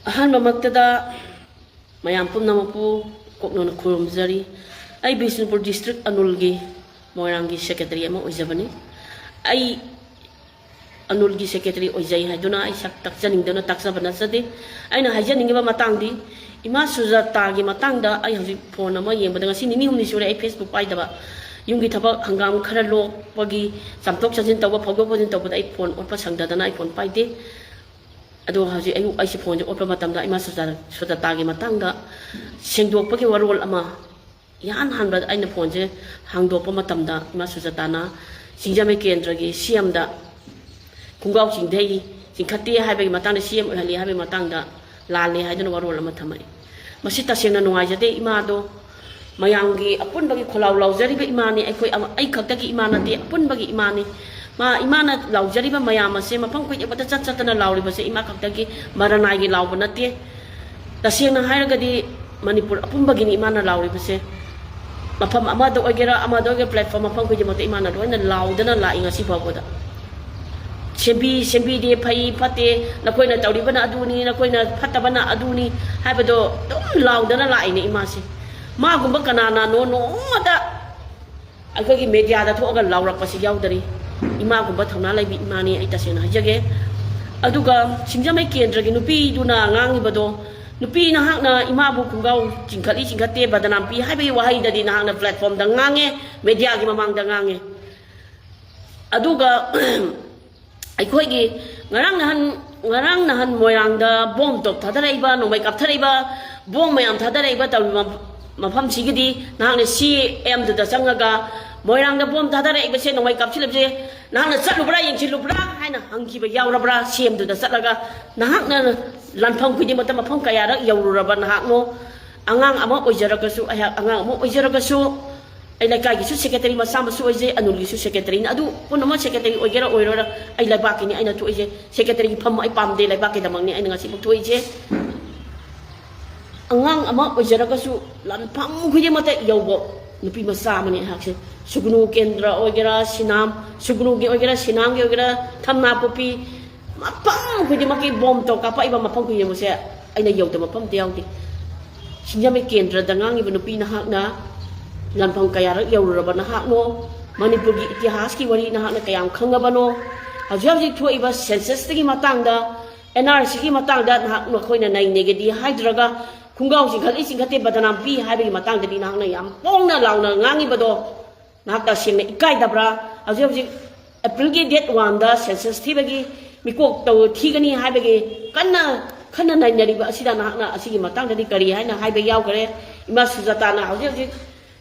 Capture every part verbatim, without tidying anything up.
ꯑꯍꯥꯟꯕꯃꯛꯇꯗ ꯃꯌꯥꯝ ꯄꯨꯝꯅꯃꯛꯄꯨ ꯀꯣꯛꯅꯅ ꯈꯨꯔꯨꯝꯖꯔꯤ꯫ ꯑꯩ ꯕꯤꯁꯅꯨꯄꯨꯔ ꯗꯤꯁꯇ꯭ꯔꯤꯛ ꯑꯅꯨꯜꯒꯤ ꯃꯣꯏꯔꯥꯡꯒꯤ ꯁꯦꯀ꯭ꯔꯦꯇꯔꯤ ꯑꯃ ꯑꯣꯏꯖꯕꯅꯤ꯫ ꯑꯩ ꯑꯅꯨꯜꯒꯤ ꯁꯦꯀ꯭ꯔꯦꯇꯔꯤ ꯑꯣꯏꯖꯩ ꯍꯥꯏꯗꯨꯅ ꯑꯩ ꯁꯛ ꯇꯥꯛꯆꯅꯤꯡꯗꯅ ꯇꯥꯛꯆꯕ ꯅꯠꯆꯗꯦ꯫ ꯑꯩꯅ ꯍꯥꯏꯖꯅꯤꯡꯉꯤꯕ ꯃꯇꯥꯡꯗꯤ, ꯏꯃꯥ ꯁꯨꯖꯥꯇꯥꯒꯤ ꯃꯇꯥꯡꯗ ꯑꯩ ꯍꯧꯖꯤꯛ ꯐꯣꯟ ꯑꯃ ꯌꯦꯡꯕꯗ, ꯉꯁꯤ ꯅꯤꯅꯤ ꯍꯨꯝꯅꯤ ꯁꯨꯔꯦ ꯑꯩ ꯐꯦꯁꯕꯨꯛ ꯄꯥꯏꯗꯕ꯫ ꯌꯨꯝꯒꯤ ꯊꯕꯛ, ꯍꯪꯒꯥꯝ ꯈꯔ ꯂꯣꯛꯄꯒꯤ ꯆꯥꯝꯊꯣꯛ ꯆꯥꯝꯁꯤꯟ ꯇꯧꯕ, ꯐꯧꯗꯣꯛ ꯐꯧꯖꯤꯟ ꯇꯧꯕꯗ ꯑꯩ ꯐꯣꯟ ꯑꯣꯠꯄ ꯁꯪꯗꯗꯅ ꯑꯩ ꯐꯣꯟ ꯄꯥꯏꯗꯦ꯫ ꯑꯗꯣ ꯍꯧꯖꯤꯛ ꯑꯌꯨꯛ ꯑꯩꯁꯦ ꯐꯣꯟꯁꯦ ꯑꯣꯠꯄ ꯃꯇꯝꯗ ꯏꯃꯥ ꯁꯨꯖꯥ-, ꯁꯨꯖꯥꯇꯥꯒꯤ ꯃꯇꯥꯡꯗ ꯁꯦꯡꯗꯣꯛꯄꯒꯤ ꯋꯥꯔꯣꯜ ꯑꯃ, ꯏꯍꯥꯟ ꯍꯥꯟꯕꯗ ꯑꯩꯅ ꯐꯣꯟꯁꯦ ꯍꯥꯡꯗꯣꯛꯄ ꯃꯇꯝꯗ ꯏꯃꯥ ꯁꯨꯖꯥꯇꯥꯅ ꯁꯤꯡꯖꯃꯩ ꯀꯦꯟꯗ꯭ꯔꯒꯤ ꯁꯤ ꯑꯦꯝꯗ ꯈꯣꯡꯒ꯭ꯔꯥꯎ ꯆꯤꯡꯊꯩ, ꯆꯤꯡꯈꯠꯇꯦ ꯍꯥꯏꯕꯒꯤ ꯃꯇꯥꯡꯗ, ꯁꯤ ꯑꯦꯝ ꯑꯣꯏꯍꯜꯂꯤ ꯍꯥꯏꯕꯒꯤ ꯃꯇꯥꯡꯗ ꯂꯥꯜꯂꯦ ꯍꯥꯏꯗꯨꯅ ꯋꯥꯔꯣꯜ ꯑꯃ ꯊꯝꯃꯛꯏ꯫ ꯃꯁꯤ ꯇꯁꯦꯡꯅ ꯅꯨꯡꯉꯥꯏꯖꯗꯦ꯫ ꯏꯃꯥꯗꯣ ꯃꯌꯥꯝꯒꯤ ꯑꯄꯨꯟꯕꯒꯤ ꯈꯣꯜꯂꯥꯎ ꯂꯥꯎꯖꯔꯤꯕ ꯏꯃꯥꯅꯤ꯫ ꯑꯩꯈꯣꯏ ꯑꯃ-, ꯑꯩ ꯈꯛꯇꯒꯤ ꯏꯃꯥ ꯅꯠꯇꯦ, ꯑꯄꯨꯟꯕꯒꯤ ꯏꯃꯥꯅꯤ꯫ ꯃꯥ, ꯏꯃꯥꯅ ꯂꯥꯎꯖꯔꯤꯕ ꯃꯌꯥꯝ ꯑꯁꯦ ꯃꯐꯝ ꯈꯨꯗꯤꯡꯃꯛꯇ ꯆꯠ ꯆꯠꯇꯅ ꯂꯥꯎꯔꯤꯕꯁꯦ ꯏꯃꯥ ꯈꯛꯇꯒꯤ ꯃꯔꯅꯥꯏꯒꯤ ꯂꯥꯎꯕ ꯅꯠꯇꯦ꯫ ꯇꯁꯦꯡꯅ ꯍꯥꯏꯔꯒꯗꯤ ꯃꯅꯤꯄꯨꯔ ꯑꯄꯨꯝꯕꯒꯤꯅꯤ ꯏꯃꯥꯅ ꯂꯥꯎꯔꯤꯕꯁꯦ꯫ ꯃꯐꯝ ꯑꯃꯗ ꯑꯣꯏꯒꯦꯔꯥ, ꯑꯃꯗ ꯑꯣꯏꯒꯦꯔꯥ, platform ꯃꯐꯝ ꯈꯨꯗꯤꯡꯃꯛꯇ ꯏꯃꯥꯅ ꯂꯣꯏꯅ ꯂꯥꯎꯗꯅ ꯂꯥꯛꯏ ꯉꯁꯤ ꯐꯥꯎꯕꯗ꯫ ꯁꯦꯝꯕꯤ, ꯁꯦꯝꯕꯤꯗꯦ, ꯐꯩ, ꯐꯠꯇꯦ, ꯅꯈꯣꯏꯅ ꯇꯧꯔꯤꯕꯅ ꯑꯗꯨꯅꯤ, ꯅꯈꯣꯏꯅ ꯐꯠꯇꯕꯅ ꯑꯗꯨꯅꯤ ꯍꯥꯏꯕꯗꯣ ꯑꯗꯨꯝ ꯂꯥꯎꯗꯅ ꯂꯥꯛꯏꯅꯦ ꯏꯃꯥꯁꯦ꯫ ꯃꯥꯒꯨꯝꯕ ꯀꯅꯥꯅꯅꯣ ꯅꯣꯡꯃꯗ ꯑꯩꯈꯣꯏꯒꯤ mediaꯗ ꯊꯣꯛꯑꯒ ꯂꯥꯎꯔꯛꯄꯁꯤ ꯌꯥꯎꯗꯔꯤ꯫ ꯏꯃꯥꯒꯨꯝꯕ ꯊꯧꯅꯥ ꯂꯩꯕꯤ ꯏꯃꯥꯅꯤ, ꯑꯩ ꯇꯁꯦꯡꯅ ꯍꯥꯏꯖꯒꯦ꯫ ꯑꯗꯨꯒ ꯁꯤꯡꯖꯃꯩ ꯀꯦꯟꯗ꯭ꯔꯒꯤ ꯅꯨꯄꯤꯗꯨꯅ ꯉꯥꯡꯉꯤꯕꯗꯣ, "ꯅꯨꯄꯤ ꯅꯍꯥꯛꯅ ꯏꯃꯥꯕꯨ ꯈꯣꯡꯒ꯭ꯔꯥꯎ ꯆꯤꯡꯈꯠꯂꯤ ꯆꯤꯡꯈꯠꯇꯦ ꯕꯗꯅꯥꯝ ꯄꯤ" ꯍꯥꯏꯕꯒꯤ ꯋꯥꯍꯩꯗꯗꯤ ꯅꯍꯥꯛꯅ platformꯗ ꯉꯥꯡꯉꯦ, mediaꯒꯤ ꯃꯃꯥꯡꯗ ꯉꯥꯡꯉꯦ꯫ ꯑꯗꯨꯒ ꯑꯩꯈꯣꯏꯒꯤ ꯉꯔꯥꯡ ꯅꯍꯥꯟ, ꯉꯔꯥꯡ ꯅꯍꯥꯟ ꯃꯣꯏꯔꯥꯡꯗ ꯕꯣꯝ ꯇꯣꯞ ꯊꯥꯗꯔꯛꯏꯕ, ꯅꯣꯡꯃꯩ ꯀꯥꯞꯊꯔꯛꯏꯕ, ꯕꯣꯝ ꯃꯌꯥꯝ ꯊꯥꯗꯔꯛꯏꯕ ꯇꯧꯔꯤꯕ ꯃꯐꯝꯁꯤꯒꯤꯗꯤ ꯅꯍꯥꯛꯅ ꯁꯤ ꯑꯦꯝꯗꯨꯗ ꯆꯪꯉꯒ, "ꯃꯣꯏꯔꯥꯡꯗ ꯕꯣꯝ ꯊꯥꯗꯔꯛꯏꯕꯁꯦ, ꯅꯣꯡꯃꯩ ꯀꯥꯞꯁꯤꯜꯂꯤꯕꯁꯦ ꯅꯍꯥꯛꯅ ꯆꯠꯂꯨꯕ꯭ꯔꯥ, ꯌꯦꯡꯁꯤꯜꯂꯨꯕ꯭ꯔꯥ?" ꯍꯥꯏꯅ ꯍꯪꯈꯤꯕ ꯌꯥꯎꯔꯕ꯭ꯔꯥ? ꯁꯤ ꯑꯦꯝꯗꯨꯗ ꯆꯠꯂꯒ ꯅꯍꯥꯛꯅ ꯂꯥꯟꯐꯝ ꯈꯨꯗꯤꯡꯃꯛꯇ ꯃꯐꯝ ꯀꯌꯥꯔꯛ ꯌꯧꯔꯨꯔꯕ ꯅꯍꯥꯛꯅꯣ? ꯑꯉꯥꯡ ꯑꯃ ꯑꯣꯏꯖꯔꯒꯁꯨ, ꯑꯩꯍꯥꯛ ꯑꯉꯥꯡ ꯑꯃ ꯑꯣꯏꯖꯔꯒꯁꯨ, ꯑꯩ ꯂꯩꯀꯥꯏꯒꯤꯁꯨ ꯁꯦꯀ꯭ꯔꯦꯇꯔꯤ ꯃꯆꯥ ꯑꯃꯁꯨ ꯑꯣꯏꯖꯩ, ꯑꯅꯨꯜꯒꯤꯁꯨ ꯁꯦꯀ꯭ꯔꯦꯇꯔꯤꯅꯤ꯫ ꯑꯗꯨ ꯄꯨꯝꯅꯃꯛ ꯁꯦꯀ꯭ꯔꯦꯇꯔꯤ ꯑꯣꯏꯒꯦꯔꯥ ꯑꯣꯏꯔꯣꯏꯔꯥ, ꯑꯩ ꯂꯩꯕꯥꯛꯀꯤꯅꯤ ꯑꯩꯅ ꯊꯣꯛꯏꯁꯦ꯫ ꯁꯦꯀ꯭ꯔꯦꯇꯔꯤꯒꯤ ꯐꯝ ꯑꯩ ꯄꯥꯝꯗꯦ, ꯂꯩꯕꯥꯛꯀꯤꯗꯃꯛꯅꯤ ꯑꯩꯅ ꯉꯁꯤꯐꯥꯎ ꯊꯣꯛꯏꯁꯦ꯫ ꯑꯉꯥꯡ ꯑꯃ ꯑꯣꯏꯖꯔꯒꯁꯨ ꯂꯥꯟꯐꯝ ꯈꯨꯗꯤꯡꯃꯛꯇ ꯌꯧꯕ ꯅꯨꯄꯤ ꯃꯆꯥ ꯑꯃꯅꯤ ꯑꯩꯍꯥꯛꯁꯦ꯫ ꯁꯨꯒꯅꯨ ꯀꯦꯟꯗ꯭ꯔ ꯑꯣꯏꯒꯦꯔꯥ, ꯁꯤꯅꯥꯝ, ꯁꯨꯒꯅꯨꯒꯤ ꯑꯣꯏꯒꯦꯔꯥ, ꯁꯤꯅꯥꯝꯒꯤ ꯑꯣꯏꯒꯦꯔꯥ, ꯊꯝꯅꯥꯄꯣꯛꯄꯤ, ꯃꯐꯝ ꯈꯨꯗꯤꯡꯃꯛꯀꯤ ꯕꯣꯝ ꯇꯧ ꯀꯥꯞꯄꯛꯏꯕ ꯃꯐꯝ ꯈꯨꯗꯤꯡꯃꯛꯁꯦ ꯑꯩꯅ ꯌꯧꯗꯕ ꯃꯐꯝ ꯑꯝꯇ ꯌꯥꯎꯗꯦ꯫ ꯁꯤꯡꯖꯃꯩ ꯀꯦꯟꯗ꯭ꯔꯗ ꯉꯥꯡꯉꯤꯕ ꯅꯨꯄꯤ ꯅꯍꯥꯛꯅ ꯂꯥꯟꯐꯝ ꯀꯌꯥꯔꯛ ꯌꯧꯔꯨꯔꯕ ꯅꯍꯥꯛꯅꯣ? ꯃꯅꯤꯄꯨꯔꯒꯤ ꯏꯇꯤꯍꯥꯁꯀꯤ ꯋꯥꯔꯤ ꯅꯍꯥꯛꯅ ꯀꯌꯥꯝ ꯈꯪꯉꯕꯅꯣ? ꯍꯧꯖꯤꯛ ꯍꯧꯖꯤꯛ ꯊꯣꯛꯏꯕ ꯁꯦꯟꯁꯁꯇꯒꯤ ꯃꯇꯥꯡꯗ, ꯑꯦꯟ ꯑꯥꯔ ꯁꯤꯒꯤ ꯃꯇꯥꯡꯗ ꯅꯍꯥꯛ, ꯅꯈꯣꯏꯅ ꯅꯩꯅꯒꯦꯗꯤ ꯍꯥꯏꯗ꯭ꯔꯒ, ꯈꯣꯡꯒ꯭ꯔꯥꯎ ꯆꯤꯡꯈꯠꯂꯤ ꯆꯤꯡꯈꯠꯇꯦ ꯕꯗꯅꯥꯝ ꯄꯤ ꯍꯥꯏꯕꯒꯤ ꯃꯇꯥꯡꯗꯗꯤ ꯅꯍꯥꯛꯅ ꯌꯥꯝ ꯐꯣꯡꯅ ꯂꯥꯎꯅ ꯉꯥꯡꯉꯤꯕꯗꯣ ꯅꯍꯥꯛ ꯇꯁꯦꯡꯅ ꯏꯀꯥꯏꯗꯕ꯭ꯔꯥ? ꯍꯧꯖꯤꯛ ꯍꯧꯖꯤꯛ ꯑꯦꯄ꯭ꯔꯤꯜꯒꯤ ꯗꯦꯠ ꯋꯥꯟꯗ ꯁꯦꯟꯁꯁ ꯊꯤꯕꯒꯤ ꯃꯤꯀꯣꯛ ꯇꯧ-, ꯊꯤꯒꯅꯤ ꯍꯥꯏꯕꯒꯤ ꯀꯟꯅ ꯈꯟꯅ ꯅꯩꯅꯔꯤꯕ ꯑꯁꯤꯗ ꯅꯍꯥꯛꯅ ꯑꯁꯤꯒꯤ ꯃꯇꯥꯡꯗꯗꯤ ꯀꯔꯤ ꯍꯥꯏꯅ ꯍꯥꯏꯕ ꯌꯥꯎꯈ꯭ꯔꯦ? ꯏꯃꯥ ꯁꯨꯖꯥꯇꯥꯅ ꯍꯧꯖꯤꯛ ꯍꯧꯖꯤꯛ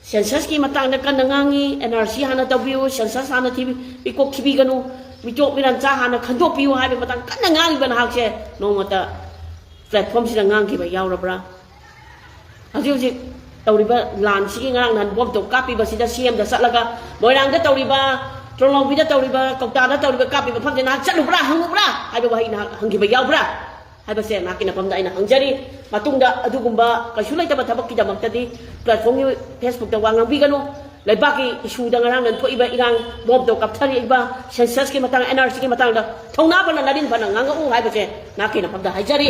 ꯁꯦꯟꯁꯁꯀꯤ ꯃꯇꯥꯡꯗ ꯀꯟꯅ ꯉꯥꯡꯉꯤ, ꯑꯦꯟ ꯑꯥꯔ ꯁꯤ ꯍꯥꯟꯅ ꯇꯧꯕꯤꯌꯨ, ꯁꯦꯟꯁꯁ ꯍꯥꯟꯅ ꯊꯤꯕꯤ-, ꯃꯤꯀꯣꯛ ꯊꯤꯕꯤꯒꯅꯨ, ꯃꯤꯇꯣꯞ ꯃꯤꯔꯟꯆꯥ ꯍꯥꯟꯅ ꯈꯟꯗꯣꯛꯄꯤꯌꯨ ꯍꯥꯏꯕꯒꯤ ꯃꯇꯥꯡ ꯀꯟꯅ ꯉꯥꯡꯉꯤꯕ ꯅꯍꯥꯛꯁꯦ ꯅꯣꯡꯃꯇ ꯄ꯭ꯂꯦꯠꯐꯣꯝꯁꯤꯗ ꯉꯥꯡꯈꯤꯕ ꯌꯥꯎꯔꯕ꯭ꯔꯥ? ꯍꯧꯖꯤꯛ ꯍꯧꯖꯤꯛ ꯇꯧꯔꯤꯕ ꯂꯥꯟꯁꯤꯒꯤ ꯉꯔꯥꯡ ꯅꯍꯥꯟ ꯕꯣꯝ ꯇꯧ ꯀꯥꯞꯄꯤꯕꯁꯤꯗ ꯁꯤ ꯑꯦꯝꯗ ꯆꯠꯂꯒ ꯃꯣꯏꯔꯥꯡꯗ ꯇꯧꯔꯤꯕ, ꯇ꯭ꯔꯣꯂꯥꯎꯕꯤꯗ ꯇꯧꯔꯤꯕ, ꯀꯧꯇꯥꯗ ꯇꯧꯔꯤꯕ ꯀꯥꯞꯄꯤꯕ ꯃꯐꯝꯁꯦ ꯅꯍꯥꯛ ꯆꯠꯂꯨꯕ꯭ꯔꯥ, ꯍꯪꯉꯨꯕ꯭ꯔꯥ ꯍꯥꯏꯕ ꯋꯥꯍꯩ ꯅꯍꯥꯛ ꯍꯪꯈꯤꯕ ꯌꯥꯎꯕ꯭ꯔꯥ ꯍꯥꯏꯕꯁꯦ ꯅꯍꯥꯛꯀꯤ ꯅꯐꯝꯗ ꯑꯩꯅ ꯍꯪꯖꯔꯤ꯫ ꯃꯇꯨꯡꯗ ꯑꯗꯨꯒꯨꯝꯕ ꯀꯩꯁꯨ ꯂꯩꯇꯕ ꯊꯕꯛꯀꯤꯗꯃꯛꯇꯗꯤ ꯄ꯭ꯂꯦꯠꯐꯣꯝꯒꯤ ꯐꯦꯁꯕꯨꯛꯇ ꯋꯥ ꯉꯥꯡꯕꯤꯒꯅꯨ꯫ ꯂꯩꯕꯥꯛꯀꯤ ꯏꯁꯨꯗ ꯉꯔꯥꯡ ꯅꯍꯥꯟ ꯊꯣꯛꯏꯕ ꯏꯔꯥꯡ, ꯕꯣꯝ ꯇꯧ ꯀꯥꯞꯊꯔꯛꯏꯕ, ꯁꯦꯟꯁꯁꯀꯤ ꯃꯇꯥꯡ, ꯑꯦꯟ ꯑꯥꯔ ꯁꯤꯒꯤ ꯃꯇꯥꯡꯗ ꯊꯧꯅꯥ ꯐꯅ ꯅꯔꯤꯟ ꯐꯅ ꯉꯥꯡꯉꯛꯎ ꯍꯥꯏꯕꯁꯦ ꯅꯍꯥꯛꯀꯤ ꯅꯐꯝꯗ ꯍꯥꯏꯖꯔꯤ꯫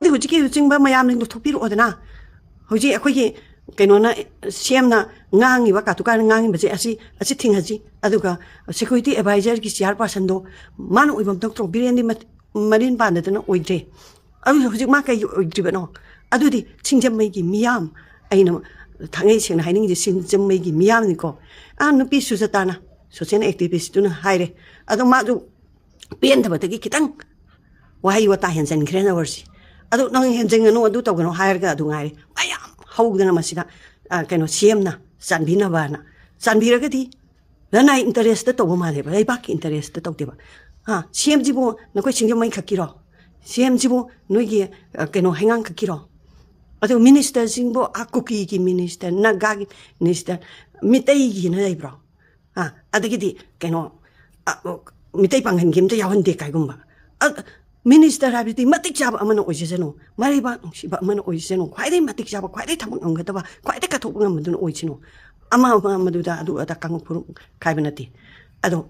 ꯑꯗꯨ ꯍꯧꯖꯤꯛꯀꯤ ꯂꯨꯆꯤꯡꯕ ꯃꯌꯥꯝꯅ ꯂꯧꯊꯣꯛꯄꯤꯔꯛꯑꯣꯗꯅ꯫ ꯍꯧꯖꯤꯛ ꯑꯩꯈꯣꯏꯒꯤ ꯀꯩꯅꯣꯅ, ꯁꯤ ꯑꯦꯝꯅ ꯉꯥꯡꯉꯤꯕ, ꯀꯥꯇꯨꯀꯥꯅ ꯉꯥꯡꯉꯤꯕꯁꯦ ꯑꯁꯤ, ꯑꯁꯤ ꯊꯤꯡꯍꯟꯁꯤ꯫ ꯑꯗꯨꯒ ꯁꯦꯀ꯭ꯌꯨꯔꯤꯇꯤ ꯑꯦꯗꯚꯥꯏꯖꯔꯒꯤ ꯆꯤꯌꯥꯔ ꯄꯥꯔꯁꯟꯗꯣ ꯃꯥꯅ ꯑꯣꯏꯐꯝ ꯊꯣꯛꯇ꯭ꯔꯣ? ꯕꯤꯔꯦꯟꯗꯤ ꯃꯠ-, ꯃꯔꯤꯟ ꯄꯥꯟꯗꯗꯅ ꯑꯣꯏꯗ꯭ꯔꯦ꯫ ꯑꯗꯨ ꯍꯧꯖꯤꯛ ꯃꯥ ꯀꯩꯒꯤ ꯑꯣꯏꯗ꯭ꯔꯤꯕꯅꯣ? ꯑꯗꯨꯗꯤ ꯁꯤꯡꯖꯃꯩꯒꯤ ꯃꯤꯌꯥꯝ, ꯑꯩꯅ ꯊꯥꯡꯉꯩ ꯁꯦꯡꯅ ꯍꯥꯏꯅꯤꯡꯉꯤꯁꯦ ꯁꯤꯡꯖꯃꯩꯒꯤ ꯃꯤꯌꯥꯝꯅꯤꯀꯣ꯫ ꯑꯥ, ꯅꯨꯄꯤ ꯁꯨꯖꯇꯥꯅ, ꯁꯣꯁꯤꯌꯦꯜ ꯑꯦꯛꯇꯤꯚꯤꯁꯇꯨꯅ ꯍꯥꯏꯔꯦ꯫ ꯑꯗꯣ ꯃꯥꯁꯨ ꯄꯦꯟꯗꯕꯗꯒꯤ ꯈꯤꯇꯪ ꯋꯥꯍꯩ ꯋꯥꯇꯥ ꯍꯦꯟꯖꯟꯈ꯭ꯔꯦ ꯅꯋꯔꯁꯤ꯫ ꯑꯗꯨ ꯅꯪ ꯍꯦꯟꯖꯟꯒꯅꯨ, ꯑꯗꯨ ꯇꯧꯒꯅꯨ ꯍꯥꯏꯔꯒ ꯑꯗꯨ ꯉꯥꯏꯔꯦ꯫ ꯃꯌꯥꯝ ꯍꯧꯗꯅ ꯃꯁꯤꯗ, ꯑ, ꯀꯩꯅꯣ, ꯁꯤ ꯑꯦꯝꯅ ꯆꯥꯟꯕꯤꯅꯕꯅ꯫ ꯆꯥꯟꯕꯤꯔꯒꯗꯤ ꯂꯅꯥꯏ ꯏꯟꯇꯔꯦꯁꯇ ꯇꯧꯕ ꯃꯥꯜꯂꯦꯕ, ꯂꯩꯕꯥꯛꯀꯤ ꯏꯟꯇꯔꯦꯁꯇ ꯇꯧꯗꯦꯕ꯫ ꯍꯥ, ꯁꯤ ꯑꯦꯝꯁꯤꯕꯨ ꯅꯈꯣꯏ ꯁꯤꯡꯖꯃꯩ ꯈꯛꯀꯤꯔꯣ? ꯁꯤ ꯑꯦꯝꯁꯤꯕꯨ ꯅꯣꯏꯒꯤ, ꯑ, ꯀꯩꯅꯣ, ꯍꯩꯉꯥꯡ ꯈꯛꯀꯤꯔꯣ? ꯑꯗꯨ ꯃꯤꯅꯤꯁꯇꯔꯁꯤꯡꯕꯨ, ꯑ, ꯀꯨꯀꯤꯒꯤ ꯃꯤꯅꯤꯁꯇꯔ, ꯅꯥꯒꯥꯒꯤ ꯃꯤꯅꯤꯁꯇꯔ, ꯃꯤꯇꯩꯒꯤꯅ ꯂꯩꯕ꯭ꯔꯣ? ꯑ, ꯑꯗꯒꯤꯗꯤ ꯀꯩꯅꯣ, ꯑ, ꯃꯤꯇꯩ ꯄꯥꯡꯒꯟꯒꯤ ꯑꯝꯇ ꯌꯥꯎꯍꯟꯗꯦ ꯀꯥꯏꯒꯨꯝꯕ꯫ ꯑ, ꯃꯤꯅꯤꯁꯇꯔ ꯍꯥꯏꯕꯗꯤ ꯃꯇꯤꯛ ꯆꯥꯕ ꯑꯃꯅ ꯑꯣꯏꯖꯁꯅꯨ, ꯃꯔꯩꯕꯥꯛ ꯅꯨꯡꯁꯤꯕ ꯑꯃꯅ ꯑꯣꯏꯖꯁꯅꯨ, ꯈ꯭ꯋꯥꯏꯗꯒꯤ ꯃꯇꯤꯛ ꯆꯥꯕ, ꯈ꯭ꯋꯥꯏꯗꯒꯤ ꯊꯕꯛ ꯉꯝꯒꯗꯕ, ꯈ꯭ꯋꯥꯏꯗꯒꯤ ꯀꯠꯊꯣꯛꯄ ꯉꯝꯕꯗꯨꯅ ꯑꯣꯏꯁꯅꯨ꯫ ꯑꯃ ꯑꯃ ꯃꯗꯨꯗ ꯑꯗꯨ ꯑꯗꯥ ꯀꯥꯡꯂꯨꯞ ꯐꯨꯔꯨꯞ ꯈꯥꯏꯕ ꯅꯠꯇꯦ꯫ ꯑꯗꯣ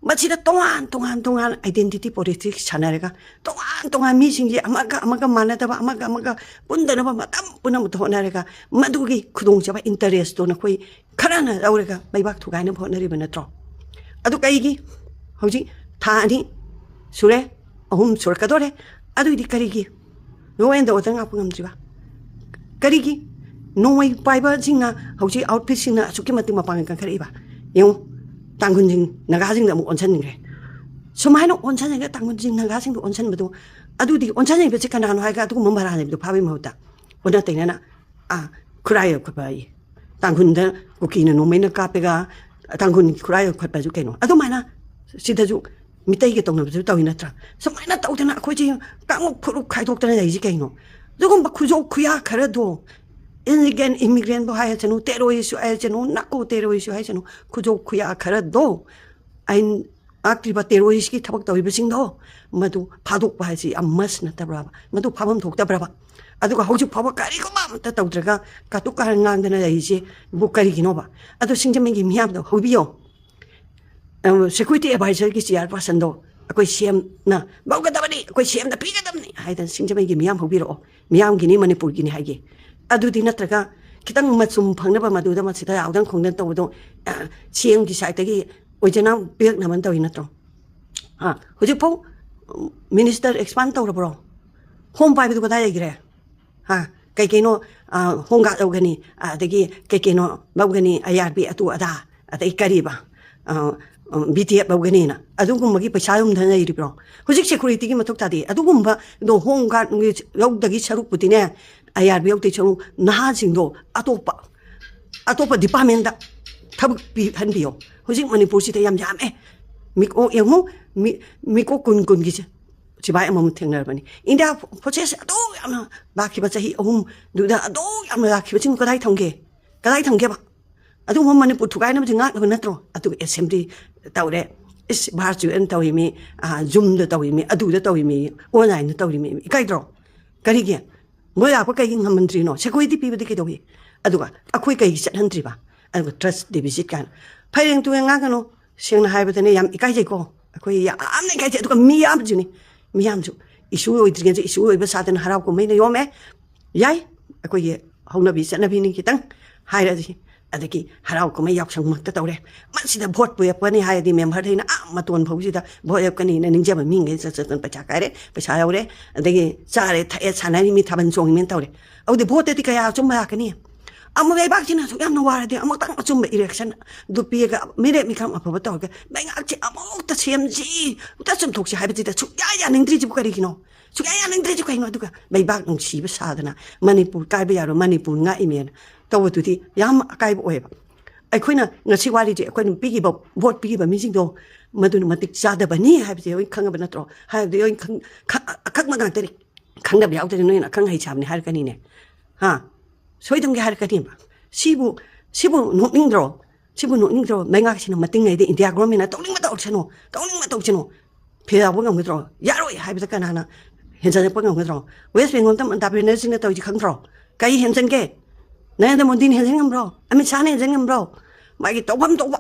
ꯃꯁꯤꯗ ꯇꯣꯉꯥꯟ ꯇꯣꯉꯥꯟ ꯇꯣꯉꯥꯟ identity politics ꯁꯥꯟꯅꯔꯒ, ꯇꯣꯉꯥꯟ ꯇꯣꯉꯥꯟ ꯃꯤꯁꯤꯡꯁꯦ ꯑꯃꯒ ꯑꯃꯒ ꯃꯥꯟꯅꯗꯕ, ꯑꯃꯒ ꯑꯃꯒ ꯄꯨꯟꯗꯅꯕ ꯃꯇꯝ ꯄꯨꯝꯅꯃꯛꯇ ꯍꯣꯠꯅꯔꯒ, ꯃꯗꯨꯒꯤ ꯈꯨꯗꯣꯡꯆꯥꯕ interest ꯇꯣ ꯅꯈꯣꯏ ꯈꯔꯅ ꯂꯧꯔꯒ ꯂꯩꯕꯥꯛ ꯊꯨꯒꯥꯏꯅꯕ ꯍꯣꯠꯅꯔꯤꯕ ꯅꯠꯇ꯭ꯔꯣ? ꯑꯗꯨ ꯀꯩꯒꯤ ꯍꯧꯖꯤꯛ ꯊꯥ ꯑꯅꯤ ꯁꯨꯔꯦ, ꯑꯍꯨꯝ ꯁꯨꯔꯛꯀꯗꯣꯔꯦ, ꯑꯗꯨꯏꯗꯤ ꯀꯔꯤꯒꯤ law and order ꯉꯥꯛꯄ ꯉꯝꯗ꯭ꯔꯤꯕ? ꯀꯔꯤꯒꯤ ꯅꯣꯡꯃꯩ ꯄꯥꯏꯕꯁꯤꯡꯅ ꯍꯧꯖꯤꯛ outfit ꯁꯤꯡꯅ ꯑꯁꯨꯛꯀꯤ ꯃꯇꯤꯛ ꯃꯄꯥꯡꯒꯜ ꯀꯟꯈꯠꯂꯛꯏꯕ? ꯌꯦꯡꯉꯨ, ꯇꯥꯡꯈꯨꯜꯁꯤꯡ, ꯅꯥꯒꯥꯁꯤꯡꯗ ꯑꯃꯨꯛ ꯑꯣꯟꯁꯤꯟꯈ꯭ꯔꯦ꯫ ꯁꯨꯃꯥꯏꯅ ꯑꯣꯟꯁꯤꯟꯈ꯭ꯔꯒ ꯇꯥꯡꯈꯨꯜꯁꯤꯡ, ꯅꯥꯒꯥꯁꯤꯡꯗ ꯑꯣꯟꯁꯤꯟꯕꯗꯣ, ꯑꯗꯨꯗꯤ ꯑꯣꯟꯁꯤꯟꯈꯤꯕꯁꯦ ꯀꯅꯥꯅꯣ ꯍꯥꯏꯔꯒ, ꯑꯗꯨꯒꯨꯝꯕ ꯃꯔꯥꯜ ꯂꯩꯕꯗꯣ ꯐꯥꯕꯒꯤ ꯃꯍꯨꯠꯇ ꯑꯣꯟꯅ ꯇꯩꯅꯅ, ꯑꯥ, ꯈꯨꯔꯥꯏ ꯌꯧꯈꯠꯄ ꯑꯌꯦ꯫ ꯇꯥꯡꯈꯨꯜꯗ ꯀꯨꯀꯤꯅ ꯅꯣꯡꯃꯩꯅ ꯀꯥꯞꯄꯒ ꯇꯥꯡꯈꯨꯜ ꯈꯨꯔꯥꯏ ꯌꯧꯈꯠꯄꯁꯨ ꯀꯩꯅꯣ? ꯑꯗꯨꯃꯥꯏꯅ ꯁꯤꯗꯁꯨ ꯃꯤꯇꯩꯒ ꯇꯧꯅꯕꯁꯨ ꯇꯧꯏ ꯅꯠꯇ꯭ꯔꯥ? ꯁꯨꯃꯥꯏꯅ ꯇꯧꯗꯅ ꯑꯩꯈꯣꯏꯁꯦ ꯀꯥꯡꯂꯨꯞ ꯐꯨꯔꯨꯞ ꯈꯥꯏꯗꯣꯛꯇꯅ ꯂꯩꯔꯤꯁꯤ ꯀꯩꯅꯣ? ꯑꯗꯨꯒꯨꯝꯕ ꯈꯨꯖꯧ ꯈꯨꯌꯥ ꯈꯔꯗꯣ, illegal immigrant ꯕꯨ ꯍꯥꯏꯔꯁꯅꯨ, terrorist ꯁꯨ ꯍꯥꯏꯔꯁꯅꯨ, narco terrorist ꯁꯨ ꯍꯥꯏꯔꯁꯅꯨ, ꯈꯨꯖꯧ ꯈꯨꯌꯥ ꯈꯔꯗꯣ ꯑꯩꯅ ꯉꯥꯛꯇ꯭ꯔꯤꯕ terrorist ꯀꯤ ꯊꯕꯛ ꯇꯧꯔꯤꯕꯁꯤꯡꯗꯣ, ꯃꯗꯨ ꯐꯥꯗꯣꯛꯄ ꯍꯥꯏꯁꯤ ꯌꯥꯝ must ꯅꯠꯇꯕ꯭ꯔꯕ? ꯃꯗꯨ ꯐꯥꯐꯝ ꯊꯣꯛꯇꯕ꯭ꯔꯕ? ꯑꯗꯨꯒ ꯍꯧꯖꯤꯛ ꯐꯥꯎꯕ ꯀꯔꯤꯒꯨꯝꯕ ꯑꯃꯠꯇ ꯇꯧꯗ꯭ꯔꯒ ꯀꯥꯇꯨ ꯀꯥꯔꯟ ꯉꯥꯡꯗꯅ ꯂꯩꯔꯤꯁꯦ ꯕꯨ ꯀꯔꯤꯒꯤꯅꯣꯕ? ꯑꯗꯣ ꯁꯤꯡꯖꯃꯩꯒꯤ ꯃꯤꯌꯥꯝꯗꯣ ꯍꯧꯕꯤꯌꯣ꯫ ꯑ, security advisor ꯒꯤ chairperson ꯗꯣ ꯑꯩꯈꯣꯏ C M ꯅ ꯂꯧꯒꯗꯕꯅꯤ, ꯑꯩꯈꯣꯏ C M ꯅ ꯄꯤꯒꯗꯕꯅꯤ ꯍꯥꯏꯗꯅ ꯁꯤꯡꯖꯃꯩꯒꯤ ꯃꯤꯌꯥꯝ ꯍꯧꯕꯤꯔꯛꯑꯣ꯫ ꯃꯤꯌꯥꯝꯒꯤꯅꯤ, ꯃꯅꯤꯄꯨꯔꯒꯤꯅꯤ ꯍꯥꯏꯒꯦ꯫ ꯑꯗꯨꯗꯤ ꯅꯠꯇ꯭ꯔꯒ ꯈꯤꯇꯪ ꯃꯆꯨꯝ ꯐꯪꯅꯕ ꯃꯗꯨꯗ ꯃꯁꯤꯗ ꯌꯥꯎꯗꯅ ꯈꯣꯡꯗꯅ ꯇꯧꯕꯗꯣ, ꯑ, C M ꯒꯤ side ꯇꯒꯤ ꯑꯣꯏꯖꯅꯥꯝ ꯄꯤꯔꯛꯅꯕꯅ ꯇꯧꯔꯤ ꯅꯠꯇ꯭ꯔꯣ? ꯑ, ꯍꯧꯖꯤꯛꯐꯥꯎ, ꯎꯝ, minister expand ꯇꯧꯔꯕ꯭ꯔꯣ? Home ꯄꯥꯏꯕꯗꯨ ꯀꯗꯥꯏ ꯂꯩꯈ꯭ꯔꯦ? ꯍꯥ? ꯀꯩ ꯀꯩꯅꯣ, ꯑ, home guard ꯂꯧꯒꯅꯤ, ꯑꯗꯒꯤ ꯀꯩ ꯀꯩꯅꯣ ꯂꯧꯒꯅꯤ, I R B ꯑꯗꯨ ꯑꯗꯥ, ꯑꯗꯩ ꯀꯔꯤꯕ, ꯑ, ꯎꯝ, B T F ꯂꯧꯒꯅꯤꯅ ꯑꯗꯨꯒꯨꯝꯕꯒꯤ ꯄꯩꯁꯥ ꯌꯨꯝꯗ ꯂꯩꯔꯤꯕ꯭ꯔꯣ? ꯍꯧꯖꯤꯛ security ꯒꯤ ꯃꯊꯧ ꯇꯥꯗꯦ꯫ ꯑꯗꯨꯒꯨꯝꯕꯗꯣ home guard ꯂꯧꯗꯒꯤ ꯁꯔꯨꯛꯄꯨꯗꯤꯅꯦ, I R B ꯂꯧꯗꯒꯤ ꯁꯔꯨꯛ ꯅꯍꯥꯁꯤꯡꯗꯣ ꯑꯇꯣꯞꯄ, ꯑꯇꯣꯞꯄ department ꯊꯕꯛ ꯄꯤꯍꯟꯕꯤꯌꯣ꯫ ꯍꯧꯖꯤꯛ ꯃꯅꯤꯄꯨꯔꯁꯤꯗ ꯌꯥꯝ ꯌꯥꯝꯃꯦ꯫ ꯃꯤꯀꯣꯛ ꯌꯦꯡꯉꯨ, ꯃꯤ-, ꯃꯤꯀꯣꯛ ꯀꯨꯟ ꯀꯨꯟꯒꯤ ꯁꯤꯐꯥꯏ ꯑꯃꯃꯝ ꯊꯦꯡꯅꯔꯕꯅꯤ꯫ India forces ꯑꯗꯨ ꯌꯥꯝꯅ ꯂꯥꯛꯈꯤꯕ ꯆꯍꯤ ꯑꯍꯨꯝꯗꯨꯗ ꯑꯗꯨ ꯌꯥꯝꯅ ꯂꯥꯛꯈꯤꯕꯁꯤꯡ ꯀꯗꯥꯏ ꯊꯝꯒꯦ? ꯀꯗꯥꯏ ꯊꯝꯒꯦꯕ? ꯑꯗꯨꯒꯨꯝꯕ ꯃꯅꯤꯄꯨꯔ ꯊꯨꯒꯥꯏꯅꯕꯁꯦ ꯉꯥꯛꯅꯕ ꯅꯠꯇ꯭ꯔꯣ? ꯑꯗꯨꯒ assembly ꯇꯧꯔꯦ, ꯏꯁ, virtual ꯇꯧꯔꯤꯃꯤ, ꯑ, Zoom ꯗ ꯇꯧꯔꯤꯃꯤ, ꯑꯗꯨꯗ ꯇꯧꯔꯤꯃꯤ, online ꯗ ꯇꯧꯔꯤꯃꯤ, ꯏꯀꯥꯏꯗ꯭ꯔꯣ? ꯀꯔꯤꯒꯤ? ꯃꯣꯏ ꯂꯥꯛꯄ ꯀꯩꯒꯤ ꯉꯝꯍꯟꯗ꯭ꯔꯤꯅꯣ? Security ꯄꯤꯕꯗꯤ ꯀꯩꯗꯧꯏ? ꯑꯗꯨꯒ ꯑꯩꯈꯣꯏ ꯀꯩꯒꯤ ꯆꯠꯍꯟꯗ꯭ꯔꯤꯕ? ꯑꯗꯨꯒ trust deficit ꯀꯥꯏꯅ꯫ ꯐꯩꯔꯦꯡ ꯇꯨꯔꯦꯡ ꯉꯥꯡꯒꯅꯨ꯫ ꯁꯦꯡꯅ ꯍꯥꯏꯕꯗꯅꯦ, ꯌꯥꯝ ꯏꯀꯥꯏꯖꯩꯀꯣ꯫ ꯑꯩꯈꯣꯏ ꯌꯥꯝꯅ ꯏꯀꯥꯏꯖꯩ꯫ ꯑꯗꯨꯒ ꯃꯤꯌꯥꯝꯁꯨꯅꯦ, ꯃꯤꯌꯥꯝꯁꯨ issue ꯑꯣꯏꯗ꯭ꯔꯤꯉꯩꯗ issue ꯑꯣꯏꯕ ꯁꯥꯗꯅ ꯍꯔꯥꯎ ꯀꯨꯝꯍꯩꯅ ꯌꯣꯝꯃꯦ꯫ ꯌꯥꯏ, ꯑꯩꯈꯣꯏꯒꯤ ꯍꯧꯅꯕꯤ ꯆꯠꯅꯕꯤꯅꯤ ꯈꯤꯇꯪ ꯍꯥꯏꯔꯁꯤ꯫ ꯑꯗꯒꯤ ꯍꯔꯥꯎ ꯀꯨꯝꯍꯩ ꯌꯥꯎꯁꯪꯃꯛꯇ ꯇꯧꯔꯦ꯫ ꯃꯁꯤꯗ vote ꯄꯨ ꯌꯦꯞꯄꯅꯤ ꯍꯥꯏꯔꯗꯤ member ꯗꯩꯅ ꯑꯥ ꯃꯇꯣꯟ ꯐꯥꯎꯁꯤꯗ vote ꯌꯦꯞꯀꯅꯤꯅ ꯅꯤꯡꯖꯕ ꯃꯤꯉꯩ ꯆꯠ ꯆꯠꯇꯅ ꯄꯩꯁꯥ ꯀꯥꯏꯔꯦ, ꯄꯩꯁꯥ ꯌꯥꯎꯔꯦ, ꯑꯗꯒꯤ ꯆꯥꯔꯦ ꯊꯛꯑꯦ ꯁꯥꯟꯅꯔꯤ ꯃꯤ ꯊꯥꯕꯜ ꯆꯣꯡꯉꯤ ꯃꯤꯅ ꯇꯧꯔꯦ꯫ ꯑꯗꯨꯗꯤ vote ꯇꯗꯤ ꯀꯌꯥ ꯑꯆꯨꯝꯕ ꯂꯥꯛꯀꯅꯤ? ꯑꯃꯨꯛ ꯂꯩꯕꯥꯛꯁꯤꯅ ꯑꯁꯨꯛ ꯌꯥꯝꯅ ꯋꯥꯔꯗꯤ ꯑꯃꯨꯛꯇꯪ ꯑꯆꯨꯝꯕ election ꯗꯨ ꯄꯤꯔꯒ ꯃꯤꯔꯦꯞ ꯃꯤꯈꯝ ꯑꯐꯕ ꯇꯧꯔꯒ ꯂꯩꯉꯥꯛꯁꯦ ꯑꯃꯨꯛꯇ ꯁꯦꯝꯁꯤ, ꯑꯃꯨꯛꯇ ꯆꯨꯝꯊꯣꯛꯁꯤ ꯍꯥꯏꯕꯁꯤꯗ ꯁꯨꯛꯌꯥ ꯌꯥꯅꯤꯡꯗ꯭ꯔꯤꯁꯤꯕꯨ ꯀꯔꯤꯒꯤꯅꯣ? ꯁꯨꯛꯌꯥ ꯌꯥꯅꯤꯡꯗ꯭ꯔꯤꯁꯤ ꯀꯩꯅꯣ? ꯑꯗꯨꯒ ꯂꯩꯕꯥꯛ ꯅꯨꯡꯁꯤꯕ ꯁꯥꯗꯅ ꯃꯅꯤꯄꯨꯔ ꯀꯥꯏꯕ ꯌꯥꯔꯣꯏ, ꯃꯅꯤꯄꯨꯔ ꯉꯥꯛꯏꯅꯦꯅ ꯇꯧꯕꯗꯨꯗꯤ ꯌꯥꯝ ꯑꯀꯥꯏꯕ ꯑꯣꯏꯌꯦꯕ꯫ ꯑꯩꯈꯣꯏꯅ ꯉꯁꯤ ꯋꯥꯔꯤꯁꯦ, ꯑꯩꯈꯣꯏꯅ ꯄꯤꯈꯤꯕ, vote ꯄꯤꯈꯤꯕ ꯃꯤꯁꯤꯡꯗꯣ ꯃꯗꯨꯅ ꯃꯇꯤꯛ ꯆꯥꯗꯕꯅꯤ ꯍꯥꯏꯕꯁꯦ ꯂꯣꯏ ꯈꯪꯉꯕ ꯅꯠꯇ꯭ꯔꯣ? ꯍꯥꯏꯕꯗꯤ ꯂꯣꯏ ꯈꯪ-, ꯈ-, ꯑꯈꯪꯕ ꯉꯥꯛꯇꯅꯤ꯫ ꯈꯪꯗꯕ ꯌꯥꯎꯗ꯭ꯔꯗꯤ ꯅꯣꯏꯅ ꯑꯈꯪ ꯑꯍꯩ ꯁꯥꯕꯅꯤ ꯍꯥꯏꯔꯛꯀꯅꯤꯅꯦ꯫ ꯍꯥ? ꯁꯣꯏꯗꯝꯒꯦ ꯍꯥꯏꯔꯛꯀꯅꯤꯕ꯫ ꯁꯤꯕꯨ, ꯁꯤꯕꯨ ꯅꯣꯛꯅꯤꯡꯗ꯭ꯔꯣ? ꯁꯤꯕꯨ ꯅꯣꯛꯅꯤꯡꯗ꯭ꯔꯣ? ꯂꯩꯉꯥꯛꯁꯤꯅ ꯃꯇꯤꯡ ꯂꯩꯗꯤ ꯏꯟꯗꯤꯌꯥ government ꯅ ꯇꯧꯅꯤꯡꯕ ꯇꯧꯁꯅꯨ, ꯇꯧꯅꯤꯡꯕ ꯇꯧꯁꯅꯨ꯫ ꯐꯦꯜ ꯌꯥꯎꯕ ꯉꯝꯒꯗ꯭ꯔꯣ? ꯌꯥꯔꯣꯏ ꯍꯥꯏꯕꯗ ꯀꯅꯥꯅ ꯍꯦꯟꯖꯜꯂꯛꯄ ꯉꯝꯒꯗ꯭ꯔꯣ? West Bengal ꯇ ꯃꯃꯇꯥ ꯕꯦꯅꯔꯖꯤꯅ ꯇꯧꯔꯤꯁꯤ ꯈꯪꯗ꯭ꯔꯣ? ꯀꯩ ꯍꯦꯟꯖꯟꯒꯦ? ꯅꯔꯦꯟꯗ꯭ꯔ ꯃꯣꯗꯤꯅ ꯍꯦꯟꯖꯟ ꯉꯝꯕ꯭ꯔꯣ? ꯑꯃꯤꯠ ꯁꯥꯍꯅ ꯍꯦꯟꯖꯟ ꯉꯝꯕ꯭ꯔꯣ? ꯃꯥꯒꯤ ꯇꯧꯐꯝ ꯊꯣꯛꯄ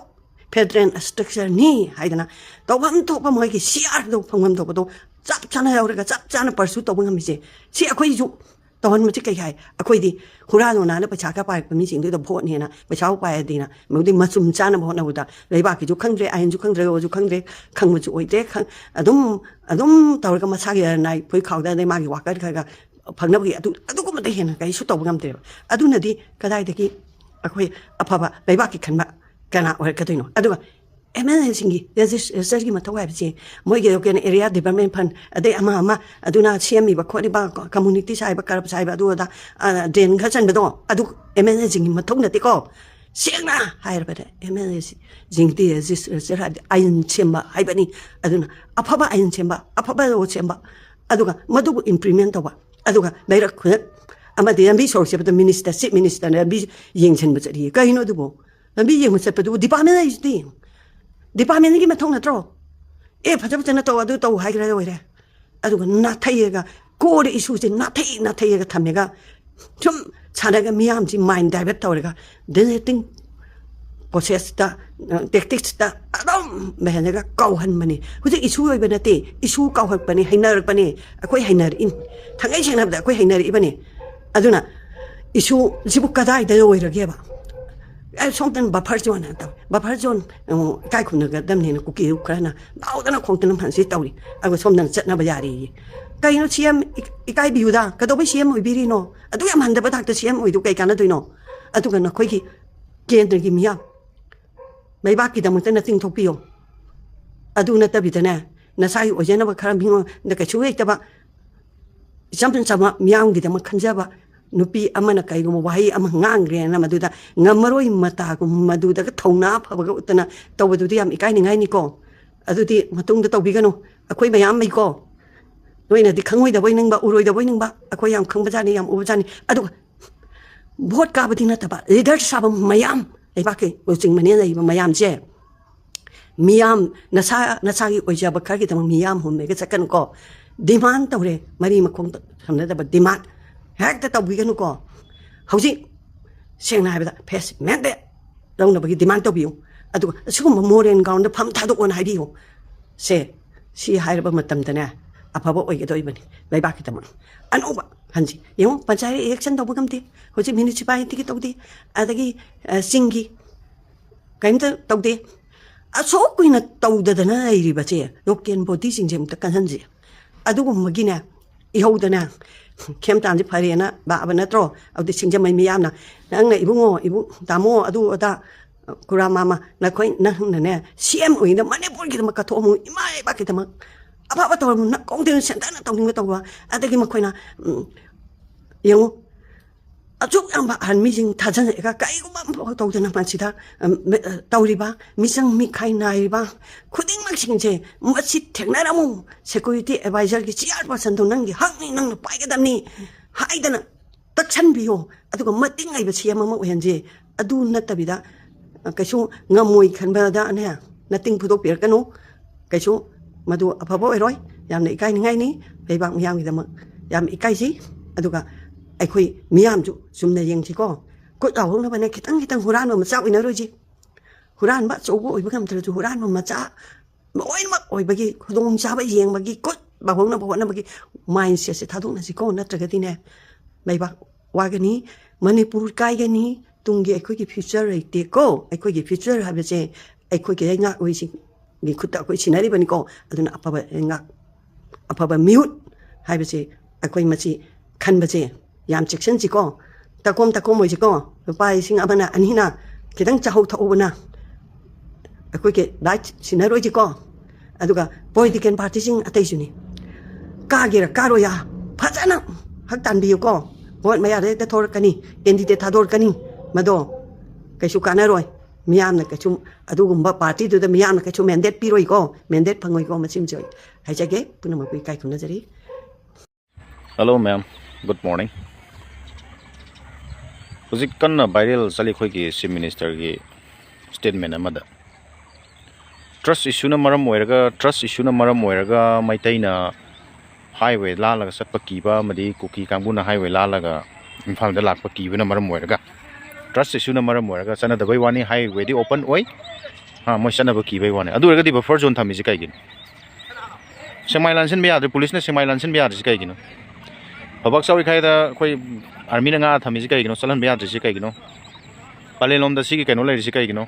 federal structure ꯅꯤ ꯍꯥꯏꯗꯅ ꯇꯧꯐꯝ ꯊꯣꯛꯄ ꯃꯣꯏꯒꯤ C R ꯗꯣ ꯐꯪꯐꯝ ꯊꯣꯛꯄꯗꯣ ꯆꯞ ꯆꯥꯅ ꯌꯧꯔꯒ ꯆꯞ ꯆꯥꯅ pursue ꯇꯧꯕ ꯉꯝꯃꯤꯁꯦ꯫ ꯁꯤ ꯑꯩꯈꯣꯏꯁꯨ ꯇꯧꯍꯟꯕꯁꯤ ꯀꯩ ꯍꯥꯏ? ꯑꯩꯈꯣꯏꯗꯤ ꯍꯨꯔꯥꯟ ꯂꯣꯟꯅꯥꯅ ꯄꯩꯁꯥ ꯈꯔ ꯄꯥꯏꯔꯛꯄ ꯃꯤꯁꯤꯡꯗꯨꯗ vote ꯅꯦꯅ ꯄꯩꯁꯥꯕꯨ ꯄꯥꯏꯔꯗꯤꯅ ꯃꯗꯨꯗꯤ ꯃꯆꯨꯝ ꯆꯥꯅꯕ ꯍꯣꯠꯅꯕꯗ ꯂꯩꯕꯥꯛꯀꯤꯁꯨ ꯈꯪꯗ꯭ꯔꯦ, ꯑꯥꯏꯟꯁꯨ ꯈꯪꯗ꯭ꯔꯦ, ꯑꯣꯁꯨ ꯈꯪꯗ꯭ꯔꯦ, ꯈꯪꯕꯁꯨ ꯑꯣꯏꯗ꯭ꯔꯦ, ꯈꯪ-, ꯑꯗꯨꯝ, ꯑꯗꯨꯝ ꯇꯧꯔꯒ ꯃꯁꯥꯒꯤ ꯅꯥꯏ ꯐꯨꯔꯤꯠ ꯈꯥꯎꯗ ꯑꯗꯩ ꯃꯥꯒꯤ worker ꯈꯔꯒ ꯐꯪꯅꯕꯒꯤ ꯑꯗꯨ, ꯑꯗꯨꯒꯨꯝꯕꯗ ꯍꯦꯟꯅ ꯀꯔꯤꯁꯨ ꯇꯧꯕ ꯉꯝꯗ꯭ꯔꯦꯕ꯫ ꯑꯗꯨꯅꯗꯤ ꯀꯗꯥꯏꯗꯒꯤ ꯑꯩꯈꯣꯏ ꯑꯐꯕ ꯂꯩꯕꯥꯛꯀꯤ ꯈꯟꯕ ꯀꯅꯥ ꯑꯣꯏꯔꯛꯀꯗꯣꯏꯅꯣ? ꯑꯗꯨꯒ M L A ꯁꯤꯡꯒꯤ legislature ꯒꯤ ꯃꯊꯧ ꯍꯥꯏꯕꯁꯦ ꯃꯣꯏꯒꯤ ꯀꯩꯅꯣ area development fund ꯑꯗꯩ ꯑꯃ ꯑꯃ ꯑꯗꯨꯅ ꯁꯦꯝꯃꯤꯕ ꯈꯣꯠꯂꯤꯕ community ꯁꯥꯏꯕ, club ꯁꯥꯏꯕ ꯑꯗꯨ ꯑꯗꯥ, ꯑ, drain ꯈꯔ ꯆꯟꯕꯗꯣ ꯑꯗꯨ M L A ꯁꯤꯡꯒꯤ ꯃꯊꯧ ꯅꯠꯇꯦꯀꯣ꯫ ꯁꯦꯡꯅ ꯍꯥꯏꯔꯕꯗ M L A ꯁꯤꯡꯒꯤ legislature ꯍꯥꯏꯕꯗꯤ ꯑꯥꯏꯟ ꯁꯦꯝꯕ ꯍꯥꯏꯕꯅꯤ꯫ ꯑꯗꯨꯅ ꯑꯐꯕ ꯑꯥꯏꯟ ꯁꯦꯝꯕ, ꯑꯐꯕ law ꯁꯦꯝꯕ, ꯑꯗꯨꯒ ꯃꯗꯨꯕꯨ implement ꯇꯧꯕ, ꯑꯗꯨꯒ ꯂꯩꯔꯛ ꯈꯨꯂꯛ ꯑꯃꯗꯤ ꯂꯝꯕꯤ ꯁꯣꯔꯣꯛ ꯁꯦꯝꯕꯗ minister, chief minister ꯅ ꯂꯝꯕꯤ ꯌꯦꯡꯁꯤꯟꯕ ꯆꯠꯂꯤ꯫ ꯀꯩꯅꯣ ꯑꯗꯨꯕꯨ? ꯂꯝꯕꯤ ꯌꯦꯡꯕ ꯆꯠꯄꯗꯨꯕꯨ department ꯂꯩꯁꯤꯗꯤ꯫ Department ꯀꯤ ꯃꯊꯧ ꯅꯠꯇ꯭ꯔꯣ? ꯑꯦ, ꯐꯖ ꯐꯖꯅ ꯇꯧ, ꯑꯗꯨ ꯇꯧ ꯍꯥꯏꯈ꯭ꯔ ꯂꯣꯏꯔꯦ꯫ ꯑꯗꯨꯒ ꯅꯥꯊꯩꯔꯒ, core issue ꯁꯦ ꯅꯥꯊꯩ, ꯅꯥꯊꯩꯔꯒ ꯊꯝꯃꯦꯒ, ꯁꯨꯝ ꯁꯥꯟꯅꯔꯒ ꯃꯤꯌꯥꯝꯁꯤ mind divert ꯇꯧꯔꯒ, diluting ꯄ꯭ꯔꯣꯁꯦꯁꯇ, ꯇꯦꯛꯇꯤꯛꯁꯇ ꯑꯗꯨꯝ ꯃꯍꯦꯟꯗꯒ ꯀꯥꯎꯍꯟꯕꯅꯤ꯫ ꯍꯧꯖꯤꯛ ꯏꯁꯨ ꯑꯣꯏꯕ ꯅꯠꯇꯦ, ꯏꯁꯨ ꯀꯥꯎꯍꯟꯕꯅꯤ, ꯍꯩꯅꯔꯛꯄꯅꯤ꯫ ꯑꯩꯈꯣꯏ ꯍꯩꯅꯔꯛꯏ, ꯊꯥꯡꯒꯩ ꯁꯦꯡꯅ ꯍꯥꯏꯕꯗ ꯑꯩꯈꯣꯏ ꯍꯩꯅꯔꯛꯏꯕꯅꯤ꯫ ꯑꯗꯨꯅ ꯏꯁꯨ ꯁꯤꯕꯨ ꯀꯗꯥꯏꯗ ꯑꯣꯏꯔꯒꯦꯕ? ꯑꯦ, ꯁꯣꯝꯗꯅ ꯕꯐꯔ ꯖꯣꯟ ꯍꯥꯏꯅ ꯇꯧꯏ, ꯕꯐꯔ ꯖꯣꯟ, ꯑꯣ, ꯏꯀꯥꯏ ꯈꯨꯝꯅꯒꯗꯕꯅꯤꯅ ꯀꯨꯀꯤꯗꯨ ꯈꯔꯅ ꯂꯥꯎꯗꯅ ꯈꯣꯡꯗꯅ ꯐꯟꯁꯤ ꯇꯧꯔꯤ꯫ ꯑꯗꯨꯒ ꯁꯣꯝꯗꯅ ꯆꯠꯅꯕ ꯌꯥꯔꯦꯌꯦ꯫ ꯀꯩꯅꯣ ꯁꯤ ꯑꯦꯝ ꯏꯀꯥꯏꯕꯤꯌꯨꯗ, ꯀꯩꯗꯧꯕꯩ ꯁꯤ ꯑꯦꯝ ꯑꯣꯏꯕꯤꯔꯤꯅꯣ? ꯑꯗꯨ ꯌꯥꯝ ꯍꯟꯊꯕ ꯊꯥꯛꯇ ꯁꯤ ꯑꯦꯝ ꯑꯣꯏꯗꯨ ꯀꯩ ꯀꯥꯟꯅꯗꯣꯏꯅꯣ? ꯑꯗꯨꯒ ꯅꯈꯣꯏꯒꯤ ꯀꯦꯟꯗ꯭ꯔꯒꯤ ꯃꯤꯌꯥꯝ, ꯂꯩꯕꯥꯛꯀꯤꯗꯃꯛꯇ ꯅꯆꯤꯡ ꯊꯣꯛꯄꯤꯌꯣ꯫ ꯑꯗꯨ ꯅꯠꯇꯕꯤꯗꯅꯦ, ꯅꯁꯥꯒꯤ ꯑꯣꯏꯖꯅꯕ ꯈꯔ ꯃꯤꯉꯣꯟꯗ ꯀꯩꯁꯨ ꯂꯩꯇꯕ, ꯏꯆꯝ ꯆꯝꯕ ꯃꯤꯌꯥꯝꯒꯤꯗꯃꯛ ꯈꯟꯖꯕ ꯅꯨꯄꯤ ꯑꯃꯅ ꯀꯩꯒꯨꯝꯕ ꯋꯥꯍꯩ ꯑꯃ ꯉꯥꯡꯈ꯭ꯔꯦꯅ ꯃꯗꯨꯗ ꯉꯝꯃꯔꯣꯏ ꯃꯇꯥꯒꯨꯝ ꯃꯗꯨꯗꯒ ꯊꯧꯅꯥ ꯐꯕꯒ ꯎꯠꯇꯅ ꯇꯧꯕꯗꯨꯗꯤ ꯌꯥꯝ ꯏꯀꯥꯏꯅꯤꯡꯉꯥꯏꯅꯤꯀꯣ꯫ ꯑꯗꯨꯗꯤ ꯃꯇꯨꯡꯗ ꯇꯧꯕꯤꯒꯅꯨ꯫ ꯑꯩꯈꯣꯏ ꯃꯌꯥꯝ ꯂꯩꯀꯣ, ꯅꯣꯏꯅꯗꯤ ꯈꯪꯉꯣꯏꯗꯕꯣꯏ ꯅꯤꯡꯕ, ꯎꯔꯣꯏꯗꯕꯣꯏ ꯅꯤꯡꯕ, ꯑꯩꯈꯣꯏ ꯌꯥꯝ ꯈꯪꯕꯖꯥꯠꯅꯤ, ꯌꯥꯝ ꯎꯕꯖꯥꯠꯅꯤ꯫ ꯑꯗꯨꯒ ꯚꯣꯠ ꯀꯥꯕꯗꯤ ꯅꯠꯇꯕ, ꯂꯤꯗꯔ ꯁꯥꯕ ꯃꯌꯥꯝ, ꯂꯩꯕꯥꯛꯀꯤ ꯂꯨꯆꯤꯡꯕꯅꯦꯅ ꯂꯩꯔꯤꯕ ꯃꯌꯥꯝꯁꯦ, ꯃꯤꯌꯥꯝ, ꯅꯁꯥ ꯅꯁꯥꯒꯤ ꯑꯣꯏꯖꯕ ꯈꯔꯒꯤꯗꯃꯛ ꯃꯤꯌꯥꯝ ꯍꯨꯝꯂꯒ ꯆꯠꯀꯅꯨꯀꯣ꯫ ꯗꯤꯃꯥꯟ ꯇꯧꯔꯦ, ꯃꯔꯤ ꯃꯈꯣꯡ ꯁꯝꯅꯗꯕ ꯗꯤꯃꯥꯟ ꯍꯦꯛꯇ ꯇꯧꯕꯤꯒꯅꯨꯀꯣ꯫ ꯍꯧꯖꯤꯛ ꯁꯦꯡꯅ ꯍꯥꯏꯕꯗ ꯐꯦꯁ ꯃꯦꯟꯗꯦ ꯂꯧꯅꯕꯒꯤ ꯗꯤꯃꯥꯟ ꯇꯧꯕꯤꯌꯨ꯫ ꯑꯗꯨꯒ ꯑꯁꯤꯒꯨꯝꯕ ꯃꯣꯔꯦꯜ ꯒ꯭ꯔꯥꯎꯟꯗ ꯐꯝ ꯊꯥꯗꯣꯛꯑꯣꯅ ꯍꯥꯏꯕꯤꯌꯨ꯫ ꯁꯦ, ꯁꯤ ꯍꯥꯏꯔꯕ ꯃꯇꯝꯗꯅꯦ, ꯑꯐꯕ ꯑꯣꯏꯒꯗꯧꯔꯤꯕꯅꯤ ꯂꯩꯕꯥꯛꯀꯤꯗꯃꯛ꯫ ꯑꯅꯧꯕ ꯍꯟꯁꯤ ꯌꯦꯡꯉꯨ, ꯄꯟꯆꯥꯌꯦꯠ ꯏꯂꯦꯛꯁꯟ ꯇꯧꯕ ꯉꯝꯗꯦ, ꯍꯧꯖꯤꯛ ꯃ꯭ꯌꯨꯅꯤꯁꯤꯄꯥꯂꯤꯇꯤꯒꯤ ꯇꯧꯗꯦ, ꯑꯗꯒꯤ, ꯑ, ꯆꯤꯡꯒꯤ ꯀꯔꯤꯝꯇ ꯇꯧꯗꯦ꯫ ꯑꯁꯨꯛ ꯀꯨꯏꯅ ꯇꯧꯗꯗꯅ ꯂꯩꯔꯤꯕꯁꯦ ꯂꯣꯀꯦꯜ ꯕꯣꯗꯤꯁꯤꯡꯁꯦ ꯑꯃꯨꯛꯇ ꯀꯟꯍꯟꯁꯤ꯫ ꯑꯗꯨꯒꯨꯝꯕꯒꯤꯅꯦ, ꯏꯍꯧꯗꯅꯦ, ꯈꯦꯝꯇꯥꯟꯁꯦ ꯐꯔꯦꯅ ꯂꯥꯛꯑꯕ ꯅꯠꯇ꯭ꯔꯣ? ꯑꯗꯨꯗꯤ ꯁꯤꯡꯖꯃꯩ ꯃꯤꯌꯥꯝꯅ, "ꯅꯪꯅ ꯏꯕꯨꯡꯉꯣ, ꯏꯕꯨꯡ, ꯇꯥꯃꯣ, ꯑꯗꯨ ꯑꯗꯥ, ꯀꯨꯔꯥ ꯃꯥꯃ, ꯅꯈꯣꯏ, ꯅꯪꯅꯅꯦ, ꯁꯤ ꯑꯦꯝ ꯑꯣꯏꯅ ꯃꯅꯤꯄꯨꯔꯒꯤꯗꯃꯛ ꯀꯠꯊꯣꯛꯑꯝꯃꯨ, ꯏꯃꯥ ꯂꯩꯕꯥꯛꯀꯤꯗꯃꯛ ꯑꯐꯕ ꯇꯧꯔꯝꯃꯨ, ꯅꯀꯣꯡꯗꯩꯅ ꯁꯦꯟꯗꯥꯅ ꯇꯧꯅꯤꯡꯕ ꯇꯧꯕ", ꯑꯗꯒꯤ ꯃꯈꯣꯏꯅ, ꯎꯝ, ꯌꯦꯡꯉꯨ, ꯑꯁꯨꯛ ꯌꯥꯝꯕ ꯑꯍꯟ ꯃꯤꯁꯤꯡ ꯊꯥꯖꯅꯔꯒ ꯀꯔꯤꯒꯨꯝꯕ ꯑꯃꯐꯥꯎ ꯇꯧꯗꯅ ꯃꯁꯤꯗ, ꯎꯝ, ꯃ-, ꯑ, ꯇꯧꯔꯤꯕ, ꯃꯤꯆꯪ ꯃꯤꯈꯥꯏ ꯅꯥꯏꯔꯤꯕ ꯈꯨꯗꯤꯡꯃꯛꯁꯤꯡꯁꯦ, "ꯃꯁꯤ ꯊꯦꯡꯅꯔꯝꯃꯨ, ꯁꯦꯀ꯭ꯌꯨꯔꯤꯇꯤ ꯑꯦꯗꯚꯥꯏꯖꯔꯒꯤ ꯆꯤꯌꯥꯔ ꯄꯔꯁꯟꯗꯣ ꯅꯪꯒꯤ ꯍꯛꯅꯤ, ꯅꯪꯅ ꯄꯥꯏꯒꯗꯕꯅꯤ" ꯍꯥꯏꯗꯅ ꯇꯛꯁꯟꯕꯤꯌꯣ꯫ ꯑꯗꯨꯒ ꯃꯇꯤꯡ ꯂꯩꯕ ꯁꯤ ꯑꯦꯝ ꯑꯃ ꯑꯣꯏꯍꯟꯁꯦ꯫ ꯑꯗꯨ ꯅꯠꯇꯕꯤꯗ, ꯑ, ꯀꯩꯁꯨ ꯉꯝꯃꯣꯏ ꯈꯟꯕꯗꯅꯦ, ꯅꯇꯤꯡ ꯐꯨꯗꯣꯛꯄꯤꯔꯛꯀꯅꯨ꯫ ꯀꯩꯁꯨ ꯃꯗꯨ ꯑꯐꯕ ꯑꯣꯏꯔꯣꯏ꯫ ꯌꯥꯝꯅ ꯏꯀꯥꯏꯅꯤꯡꯉꯥꯏꯅꯤ꯫ ꯂꯩꯕꯥꯛ ꯃꯤꯌꯥꯝꯒꯤꯗꯃꯛ ꯌꯥꯝ ꯏꯀꯥꯏꯖꯩ꯫ ꯑꯗꯨꯒ ꯑꯩꯈꯣꯏ ꯃꯤꯌꯥꯝꯁꯨ ꯆꯨꯝꯅ ꯌꯦꯡꯁꯤꯀꯣ꯫ ꯈꯨꯠ ꯂꯥꯎꯍꯧꯅꯕꯅꯦ, ꯈꯤꯇꯪ ꯈꯤꯇꯪ ꯍꯨꯔꯥꯟꯕ ꯃꯆꯥ ꯑꯣꯏꯅꯔꯣꯏꯁꯤ꯫ ꯍꯨꯔꯥꯟꯕ ꯑꯆꯧꯕ ꯑꯣꯏꯕ ꯉꯝꯗ꯭ꯔꯁꯨ, ꯍꯨꯔꯥꯟꯕ ꯃꯆꯥ ꯂꯣꯏꯅꯃꯛ ꯑꯣꯏꯕꯒꯤ ꯈꯨꯗꯣꯡꯆꯥꯕ ꯌꯦꯡꯕꯒꯤ ꯈꯨꯠ ꯐꯍꯧꯅꯕ ꯍꯣꯠꯅꯕꯒꯤ mindsetꯁꯦ ꯊꯥꯗꯣꯛꯅꯁꯤꯀꯣ꯫ ꯅꯠꯇ꯭ꯔꯒꯗꯤꯅꯦ, ꯂꯩꯕꯥꯛ ꯋꯥꯒꯅꯤ, ꯃꯅꯤꯄꯨꯔ ꯀꯥꯏꯒꯅꯤ, ꯇꯨꯡꯒꯤ ꯑꯩꯈꯣꯏꯒꯤ future ꯂꯩꯇꯦꯀꯣ꯫ ꯑꯩꯈꯣꯏꯒꯤ future ꯍꯥꯏꯕꯁꯦ ꯑꯩꯈꯣꯏꯒꯤ ꯂꯩꯉꯥꯛꯂꯣꯏꯁꯤꯡꯒꯤ ꯈꯨꯠꯇ ꯑꯩꯈꯣꯏ ꯁꯤꯟꯅꯔꯤꯕꯅꯤꯀꯣ꯫ ꯑꯗꯨꯅ ꯑꯐꯕ ꯂꯩꯉꯥꯛ, ꯑꯐꯕ ꯃꯤꯍꯨꯠ ꯍꯥꯏꯕꯁꯦ ꯑꯩꯈꯣꯏ ꯃꯁꯤ ꯈꯟꯕꯁꯦ ꯌꯥꯝ ꯆꯦꯛꯁꯤꯟꯁꯤꯀꯣ꯫ ꯇꯀꯣꯝ ꯇꯀꯣꯝ ꯑꯣꯏꯁꯤꯀꯣ꯫ ꯂꯨꯄꯥ ꯂꯤꯁꯤꯡ ꯑꯃꯅ ꯑꯅꯤꯅ ꯈꯤꯇꯪ ꯆꯥꯍꯧ ꯊꯛꯍꯧꯕꯅ ꯑꯩꯈꯣꯏꯒꯤ life ꯁꯤꯟꯅꯔꯣꯏꯁꯤꯀꯣ꯫ ꯑꯗꯨꯒ political partyꯁꯤꯡ ꯑꯇꯩꯁꯨꯅꯤ, ꯀꯥꯒꯦꯔꯥ ꯀꯥꯔꯣꯏꯔꯥ ꯐꯖꯅ ꯍꯛ ꯇꯥꯟꯕꯤꯌꯨꯀꯣ꯫ Vote ꯃꯌꯥꯗ ꯍꯦꯛꯇ ꯊꯣꯔꯛꯀꯅꯤ, candidate ꯊꯥꯗꯣꯔꯛꯀꯅꯤ, ꯃꯗꯣ ꯀꯩꯁꯨ ꯀꯥꯟꯅꯔꯣꯏ꯫ ꯃꯤꯌꯥꯝꯅ ꯀꯩꯁꯨ, ꯑꯗꯨꯒꯨꯝꯕ partyꯗꯨꯗ ꯃꯤꯌꯥꯝꯅ ꯀꯩꯁꯨ mandate ꯄꯤꯔꯣꯏꯀꯣ, mandate ꯐꯪꯉꯣꯏꯀꯣ꯫ ꯃꯁꯤꯃꯁꯨ ꯑꯩ ꯍꯥꯏꯖꯒꯦ꯫ ꯄꯨꯝꯅꯃꯛꯄꯨ ꯏꯀꯥꯏ ꯈꯨꯝꯅꯖꯔꯤ꯫ Hello ma'am, good morning. ꯍꯧꯖꯤꯛ ꯀꯟꯅ viral ꯆꯠꯂꯤ ꯑꯩꯈꯣꯏꯒꯤ Chief Ministerꯒꯤ statement ꯑꯃꯗ, trust issueꯅ ꯃꯔꯝ ꯑꯣꯏꯔꯒ, trust issueꯅ ꯃꯔꯝ ꯑꯣꯏꯔꯒ ꯃꯩꯇꯩꯅ highway ꯂꯥꯜꯂꯒ ꯆꯠꯄ ꯀꯤꯕ ꯑꯃꯗꯤ ꯀꯨꯀꯤ ꯀꯥꯡꯕꯨꯅ highway ꯂꯥꯜꯂꯒ ꯏꯝꯐꯥꯜꯗ ꯂꯥꯛꯄ ꯀꯤꯕꯅ ꯃꯔꯝ ꯑꯣꯏꯔꯒ, trust issueꯅ ꯃꯔꯝ ꯑꯣꯏꯔꯒ ꯆꯠꯅꯗꯕꯩ ꯋꯥꯅꯤ꯫ Highwayꯗꯤ open ꯑꯣꯏ, ꯍꯥ, ꯃꯣꯏ ꯆꯠꯅꯕ ꯀꯤꯕꯩ ꯋꯥꯅꯤ꯫ ꯑꯗꯨ ꯑꯣꯏꯔꯒꯗꯤ buffer zone ꯊꯝꯃꯤꯁꯤ ꯀꯩꯒꯤꯅꯣ? ꯁꯦꯛꯃꯥꯏ ꯂꯥꯟꯁꯤꯟꯕ ꯌꯥꯗ꯭ꯔꯦ, ꯄꯨꯂꯤꯁꯅ ꯁꯦꯛꯃꯥꯏ ꯂꯥꯟꯁꯤꯟꯕ ꯌꯥꯗ꯭ꯔꯤꯁꯤ ꯀꯩꯒꯤꯅꯣ? ꯐꯕꯥꯛ ꯆꯥꯎꯔꯤꯈꯥꯏꯗ ꯑꯩꯈꯣꯏ armyꯅ ꯉꯥ ꯊꯝꯃꯤꯁꯤ ꯀꯩꯒꯤꯅꯣ? ꯆꯠꯍꯟꯕ ꯌꯥꯗ꯭ꯔꯤꯁꯤ ꯀꯩꯒꯤꯅꯣ? ꯄꯂꯦꯟꯂꯣꯝꯗ ꯁꯤꯒꯤ ꯀꯩꯅꯣ ꯂꯩꯔꯤꯁꯤ ꯀꯩꯒꯤꯅꯣ?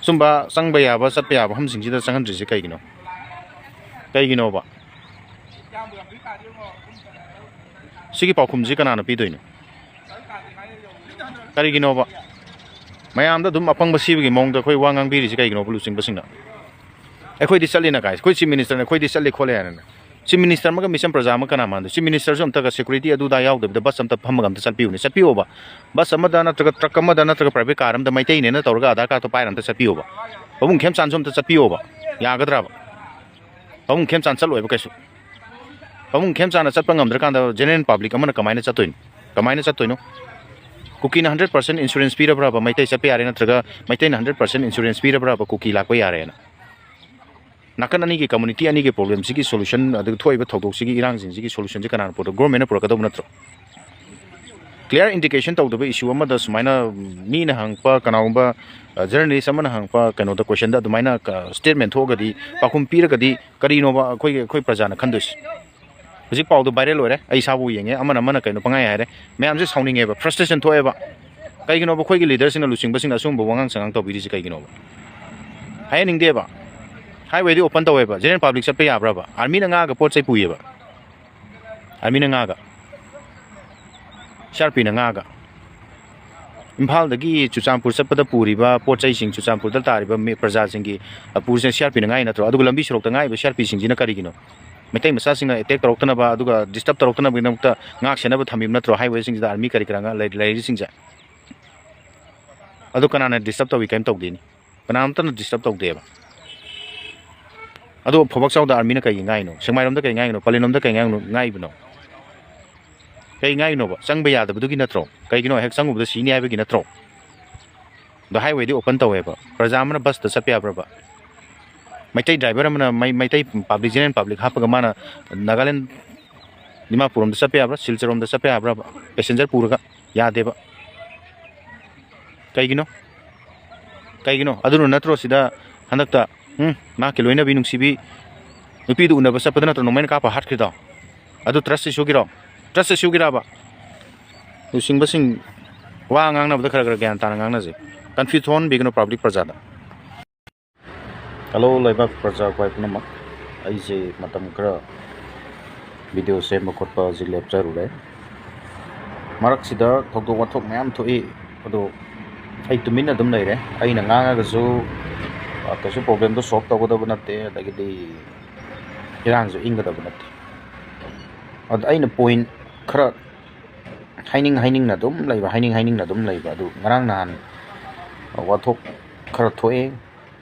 ꯁꯨꯝꯕ ꯆꯪꯕ ꯌꯥꯕ, ꯆꯠꯄ ꯌꯥꯕ ꯃꯐꯝꯁꯤꯡꯁꯤꯗ ꯆꯪꯍꯟꯗ꯭ꯔꯤꯁꯤ ꯀꯩꯒꯤꯅꯣ? ꯀꯩꯒꯤꯅꯣꯕ? ꯁꯤꯒꯤ ꯄꯥꯎꯈꯨꯝꯁꯤ ꯀꯅꯥꯅ ꯄꯤꯗꯣꯏꯅꯣ? ꯀꯔꯤꯒꯤꯅꯣꯕ? ꯃꯌꯥꯝꯗ ꯑꯗꯨꯝ ꯑꯄꯪꯕ ꯁꯤꯕꯒꯤ ꯃꯑꯣꯡꯗ ꯑꯩꯈꯣꯏ ꯋꯥ ꯉꯥꯡꯕꯤꯔꯤꯁꯤ ꯀꯩꯒꯤꯅꯣꯕ ꯂꯨꯆꯤꯡꯕꯁꯤꯡꯅ? ꯑꯩꯈꯣꯏꯗꯤ ꯆꯠꯂꯤꯅ ꯀꯥꯏ, ꯑꯩꯈꯣꯏ Chief Ministerꯅ ꯑꯩꯈꯣꯏꯗꯤ ꯆꯠꯂꯤ ꯈꯣꯠꯂꯦ ꯍꯥꯏꯅ꯫ Chief Minister ꯑꯃꯒ ꯃꯤꯆꯝ ꯄ꯭ꯔꯖꯥ ꯑꯃ ꯀꯅꯥ ꯃꯥꯟꯗꯣꯏ? Chief Ministerꯁꯨ ꯑꯝꯇꯒ security ꯑꯗꯨꯗ ꯌꯥꯎꯗꯕꯤꯗ bus ꯑꯝꯇ ꯐꯝꯃꯒ ꯑꯝꯇ ꯆꯠꯄꯤꯌꯨꯅꯦ, ꯆꯠꯄꯤꯌꯣꯕ꯫ Bus ꯑꯃꯗ ꯅꯠꯇ꯭ꯔꯒ truck ꯑꯃꯗ ꯅꯠꯇ꯭ꯔꯒ private car ꯑꯃꯗ ꯃꯩꯇꯩꯅꯦꯅ ꯇꯧꯔꯒ Aadhaar cardꯇꯣ ꯄꯥꯏꯔ ꯑꯝꯇ ꯆꯠꯄꯤꯌꯣꯕ꯫ ꯄꯥꯕꯨꯡ ꯈꯦꯝꯆꯥꯟꯁꯨ ꯑꯝꯇ ꯆꯠꯄꯤꯌꯣꯕ꯫ ꯌꯥꯒꯗ꯭ꯔꯕ? ꯄꯥꯕꯨꯡ ꯈꯦꯝꯆꯥꯟ ꯆꯠꯂꯣꯏꯕ ꯀꯩꯁꯨ꯫ ꯄꯥꯕꯨꯡ ꯈꯦꯝꯆꯥꯟꯅ ꯆꯠꯄ ꯉꯝꯗ꯭ꯔꯀꯥꯟꯗ general public ꯑꯃꯅ ꯀꯃꯥꯏꯅ ꯆꯠꯇꯣꯏꯅꯣ? ꯀꯃꯥꯏꯅ ꯆꯠꯇꯣꯏꯅꯣ? ꯀꯨꯀꯤꯅ hundred percent insurance ꯄꯤꯔꯕ꯭ꯔꯕ ꯃꯩꯇꯩ ꯆꯠꯄ ꯌꯥꯔꯦ, ꯅꯠꯇ꯭ꯔꯒ ꯃꯩꯇꯩꯅ hundred percent insurance ꯄꯤꯔꯕ꯭ꯔꯕ ꯀꯨꯀꯤ ꯂꯥꯛꯄ ꯌꯥꯔꯦꯅ? ꯅꯥꯀꯟ ꯑꯅꯤꯒꯤ, community ꯑꯅꯤꯒꯤ problemꯁꯤꯒꯤ solution, ꯑꯗꯨꯒ ꯊꯣꯛꯏꯕ ꯊꯧꯗꯣꯛꯁꯤꯒꯤ, ꯏꯔꯥꯡꯁꯤꯡꯁꯤꯒꯤ solutionꯁꯤ ꯀꯅꯥꯅ ꯄꯨꯔꯛ-, governmentꯅ ꯄꯨꯔꯛꯀꯗꯧꯕ ꯅꯠꯇ꯭ꯔꯣ? clear indication ꯇꯧꯗꯕ issue ꯑꯃꯗ ꯁꯨꯃꯥꯏꯅ ꯃꯤꯅ ꯍꯪꯉꯛꯄ, ꯀꯅꯥꯒꯨꯝꯕ, ꯑ, journalist ꯑꯃꯅ ꯍꯪꯉꯛꯄ ꯀꯩꯅꯣꯗ, questionꯗ ꯑꯗꯨꯃꯥꯏꯅ ꯀ-, statement ꯊꯣꯛꯑꯒꯗꯤ, ꯄꯥꯎꯈꯨꯝ ꯄꯤꯔꯒꯗꯤ ꯀꯔꯤꯅꯣꯕ ꯑꯩꯈꯣꯏꯒꯤ, ꯑꯩꯈꯣꯏ ꯄ꯭ꯔꯖꯥꯅ ꯈꯟꯗꯣꯏꯁꯦ? ꯍꯧꯖꯤꯛ ꯄꯥꯎꯗꯣ viral ꯑꯣꯏꯔꯦ, ꯑꯩ ꯏꯁꯥꯕꯨ ꯌꯦꯡꯉꯦ, ꯑꯃꯅ ꯑꯃꯅ ꯀꯩꯅꯣ ꯄꯪꯍꯥꯏ ꯍꯥꯏꯔꯦ, ꯃꯌꯥꯝꯁꯦ ꯁꯥꯎꯅꯤꯡꯉꯦꯕ, frustration ꯊꯣꯛꯑꯦꯕ꯫ ꯀꯩꯒꯤꯅꯣꯕ ꯑꯩꯈꯣꯏꯒꯤ leaderꯁꯤꯡꯅ ꯂꯨꯆꯤꯡꯕꯁꯤꯡꯅ ꯑꯁꯤꯒꯨꯝꯕ ꯋꯥꯉꯥꯡ ꯁꯉꯥꯡ ꯇꯧꯕꯤꯔꯤꯁꯦ ꯀꯩꯒꯤꯅꯣꯕ? ꯍꯥꯏꯍꯟꯅꯤꯡꯗꯦꯕ꯫ Highwayꯗꯤ open ꯇꯧꯋꯦꯕ, general public ꯆꯠꯄ ꯌꯥꯕ꯭ꯔꯕ? Armyꯅ ꯉꯥꯛꯑꯒ ꯄꯣꯠ ꯆꯩ ꯄꯨꯏꯌꯦꯕ, Armyꯅ ꯉꯥꯛꯑꯒ, CRPꯅ ꯉꯥꯛꯑꯒ꯫ ꯏꯝꯐꯥꯜꯗꯒꯤ ꯆꯨꯔꯆꯥꯟꯄꯨꯔ ꯆꯠꯄꯗ ꯄꯨꯔꯤꯕ ꯄꯣꯠ ꯆꯩꯁꯤꯡ, ꯆꯨꯔꯆꯥꯟꯄꯨꯔꯗ ꯇꯥꯔꯤꯕ ꯃꯤ, ꯄ꯭ꯔꯖꯥꯁꯤꯡꯒꯤ, ꯑ, ꯄꯨꯔꯤꯁꯦ CRPꯅ ꯉꯥꯛꯏ ꯅꯠꯇ꯭ꯔꯣ? ꯑꯗꯨꯒ ꯂꯝꯕꯤ ꯁꯣꯔꯣꯛꯇ ꯉꯥꯛꯏꯕ CRPꯁꯤꯡꯁꯤꯅ ꯀꯔꯤꯒꯤꯅꯣ? ꯃꯩꯇꯩ ꯃꯆꯥꯁꯤꯡꯅ attack ꯇꯧꯔꯛꯇꯅꯕ, ꯑꯗꯨꯒ disturb ꯇꯧꯔꯛꯇꯅꯕꯒꯤꯗꯃꯛꯇ ꯉꯥꯛ ꯁꯦꯟꯅꯕ ꯊꯝꯃꯤꯕ ꯅꯠꯇ꯭ꯔꯣ highwayꯁꯤꯡꯁꯤꯗ army ꯀꯔꯤ ꯀꯔꯥ ꯉꯥꯛ ꯂꯩ-, ꯂꯩꯔꯤꯁꯤꯡꯁꯦ? ꯑꯗꯨ ꯀꯅꯥꯅ disturb ꯇꯧꯏ? ꯀꯔꯤꯝ ꯇꯧꯗꯦꯅꯤ꯫ ꯀꯅꯥꯝꯇꯅ disturb ꯇꯧꯗꯦꯕ꯫ ꯑꯗꯣ ꯐꯧꯕꯥꯛꯆꯥꯎꯗ armyꯅ ꯀꯩꯒꯤ ꯉꯥꯏꯅꯣ? ꯁꯦꯛꯃꯥꯏꯔꯣꯝꯗ ꯀꯩ ꯉꯥꯏꯅꯣ? ꯄꯂꯦꯟꯂꯣꯝꯗ ꯀꯩ ꯉꯥꯏꯅꯣ, ꯉꯥꯏꯕꯅꯣ? ꯀꯩ ꯉꯥꯏꯅꯣꯕ? ꯆꯪꯕ ꯌꯥꯗꯕꯗꯨꯒꯤ ꯅꯠꯇ꯭ꯔꯣ? ꯀꯩꯒꯤꯅꯣ? ꯍꯦꯛ ꯆꯪꯉꯨꯕꯗ ꯁꯤꯅꯤ ꯍꯥꯏꯕꯒꯤ ꯅꯠꯇ꯭ꯔꯣ? ꯑꯗꯣ highwayꯗꯤ open ꯇꯧꯋꯦꯕ꯫ ꯄ꯭ꯔꯖꯥ ꯑꯃꯅ busꯇ ꯆꯠꯄ ꯌꯥꯕ꯭ꯔꯕ? ꯃꯩꯇꯩ driver ꯑꯃꯅ ꯃꯩ-, ꯃꯩꯇꯩ public, general public ꯍꯥꯞꯄꯒ ꯃꯥꯅ ꯅꯥꯒꯥꯂꯦꯟ ꯗꯤꯃꯥꯄꯨꯔ ꯔꯣꯝꯗ ꯆꯠꯄ ꯌꯥꯕ꯭ꯔꯥ? ꯁꯤꯜꯆꯔ ꯔꯣꯝꯗ ꯆꯠꯄ ꯌꯥꯕ꯭ꯔꯕ? Passenger ꯄꯨꯔꯒ? ꯌꯥꯗꯦꯕ꯫ ꯀꯩꯒꯤꯅꯣ? ꯀꯩꯒꯤꯅꯣ? ꯑꯗꯨꯅ ꯅꯠꯇ꯭ꯔꯣ ꯁꯤꯗ ꯍꯟꯗꯛꯇ, ꯎꯝ, ꯃꯍꯥꯛꯀꯤ ꯂꯣꯏꯅꯕꯤ ꯅꯨꯡꯁꯤꯕꯤ ꯅꯨꯄꯤꯗꯨ ꯎꯅꯕ ꯆꯠꯄꯗ ꯅꯠꯇ꯭ꯔꯣ ꯅꯣꯡꯃꯩꯅ ꯀꯥꯞꯄ ꯍꯥꯠꯈ꯭ꯔꯤꯗꯣ? ꯑꯗꯨ trust issueꯒꯤꯔꯣ? Trust issueꯒꯤꯔꯕ? ꯂꯨꯆꯤꯡꯕꯁꯤꯡ ꯋꯥ ꯉꯥꯡꯅꯕꯗ ꯈꯔ ꯈꯔ ꯒ꯭ꯌꯥꯟ ꯇꯥꯅ ꯉꯥꯡꯅꯁꯦ꯫ Confuse ꯊꯣꯛꯍꯟꯕꯤꯒꯅꯨ public ꯄ꯭ꯔꯖꯥꯗ꯫ Hello, ꯂꯩꯕꯥꯛ ꯄ꯭ꯔꯖꯥ ꯑꯩꯈꯣꯏ ꯄꯨꯝꯅꯃꯛ꯫ ꯑꯩꯁꯦ ꯃꯇꯝ ꯈꯔ video ꯁꯦꯝꯕ ꯈꯣꯠꯄ ꯍꯧꯖꯤꯛ ꯂꯦꯞꯆꯔꯨꯔꯦ꯫ ꯃꯔꯛꯁꯤꯗ ꯊꯧꯗꯣꯛ ꯋꯥꯊꯣꯛ ꯃꯌꯥꯝ ꯊꯣꯛꯏ, ꯑꯗꯣ ꯑꯩ ꯇꯨꯃꯤꯟꯅ ꯑꯗꯨꯝ ꯂꯩꯔꯦ꯫ ꯑꯩꯅ ꯉꯥꯡꯉꯒꯁꯨ, ꯑ, ꯀꯩꯁꯨ problemꯗꯣ solve ꯇꯧꯒꯗꯕ ꯅꯠꯇꯦ, ꯑꯗꯒꯤꯗꯤ ꯏꯔꯥꯡꯁꯨ ꯏꯪꯒꯗꯕ ꯅꯠꯇꯦ꯫ ꯑꯗ ꯑꯩꯅ point ꯈꯔ ꯍꯥꯏꯅꯤꯡ ꯍꯥꯏꯅꯤꯡꯅ ꯑꯗꯨꯝ ꯂꯩꯕ, ꯍꯥꯏꯅꯤꯡ ꯍꯥꯏꯅꯤꯡꯅ ꯑꯗꯨꯝ ꯂꯩꯕ꯫ ꯑꯗꯨ ꯉꯔꯥꯡ ꯅꯍꯥꯟ ꯋꯥꯊꯣꯛ ꯈꯔ ꯊꯣꯛꯑꯦ꯫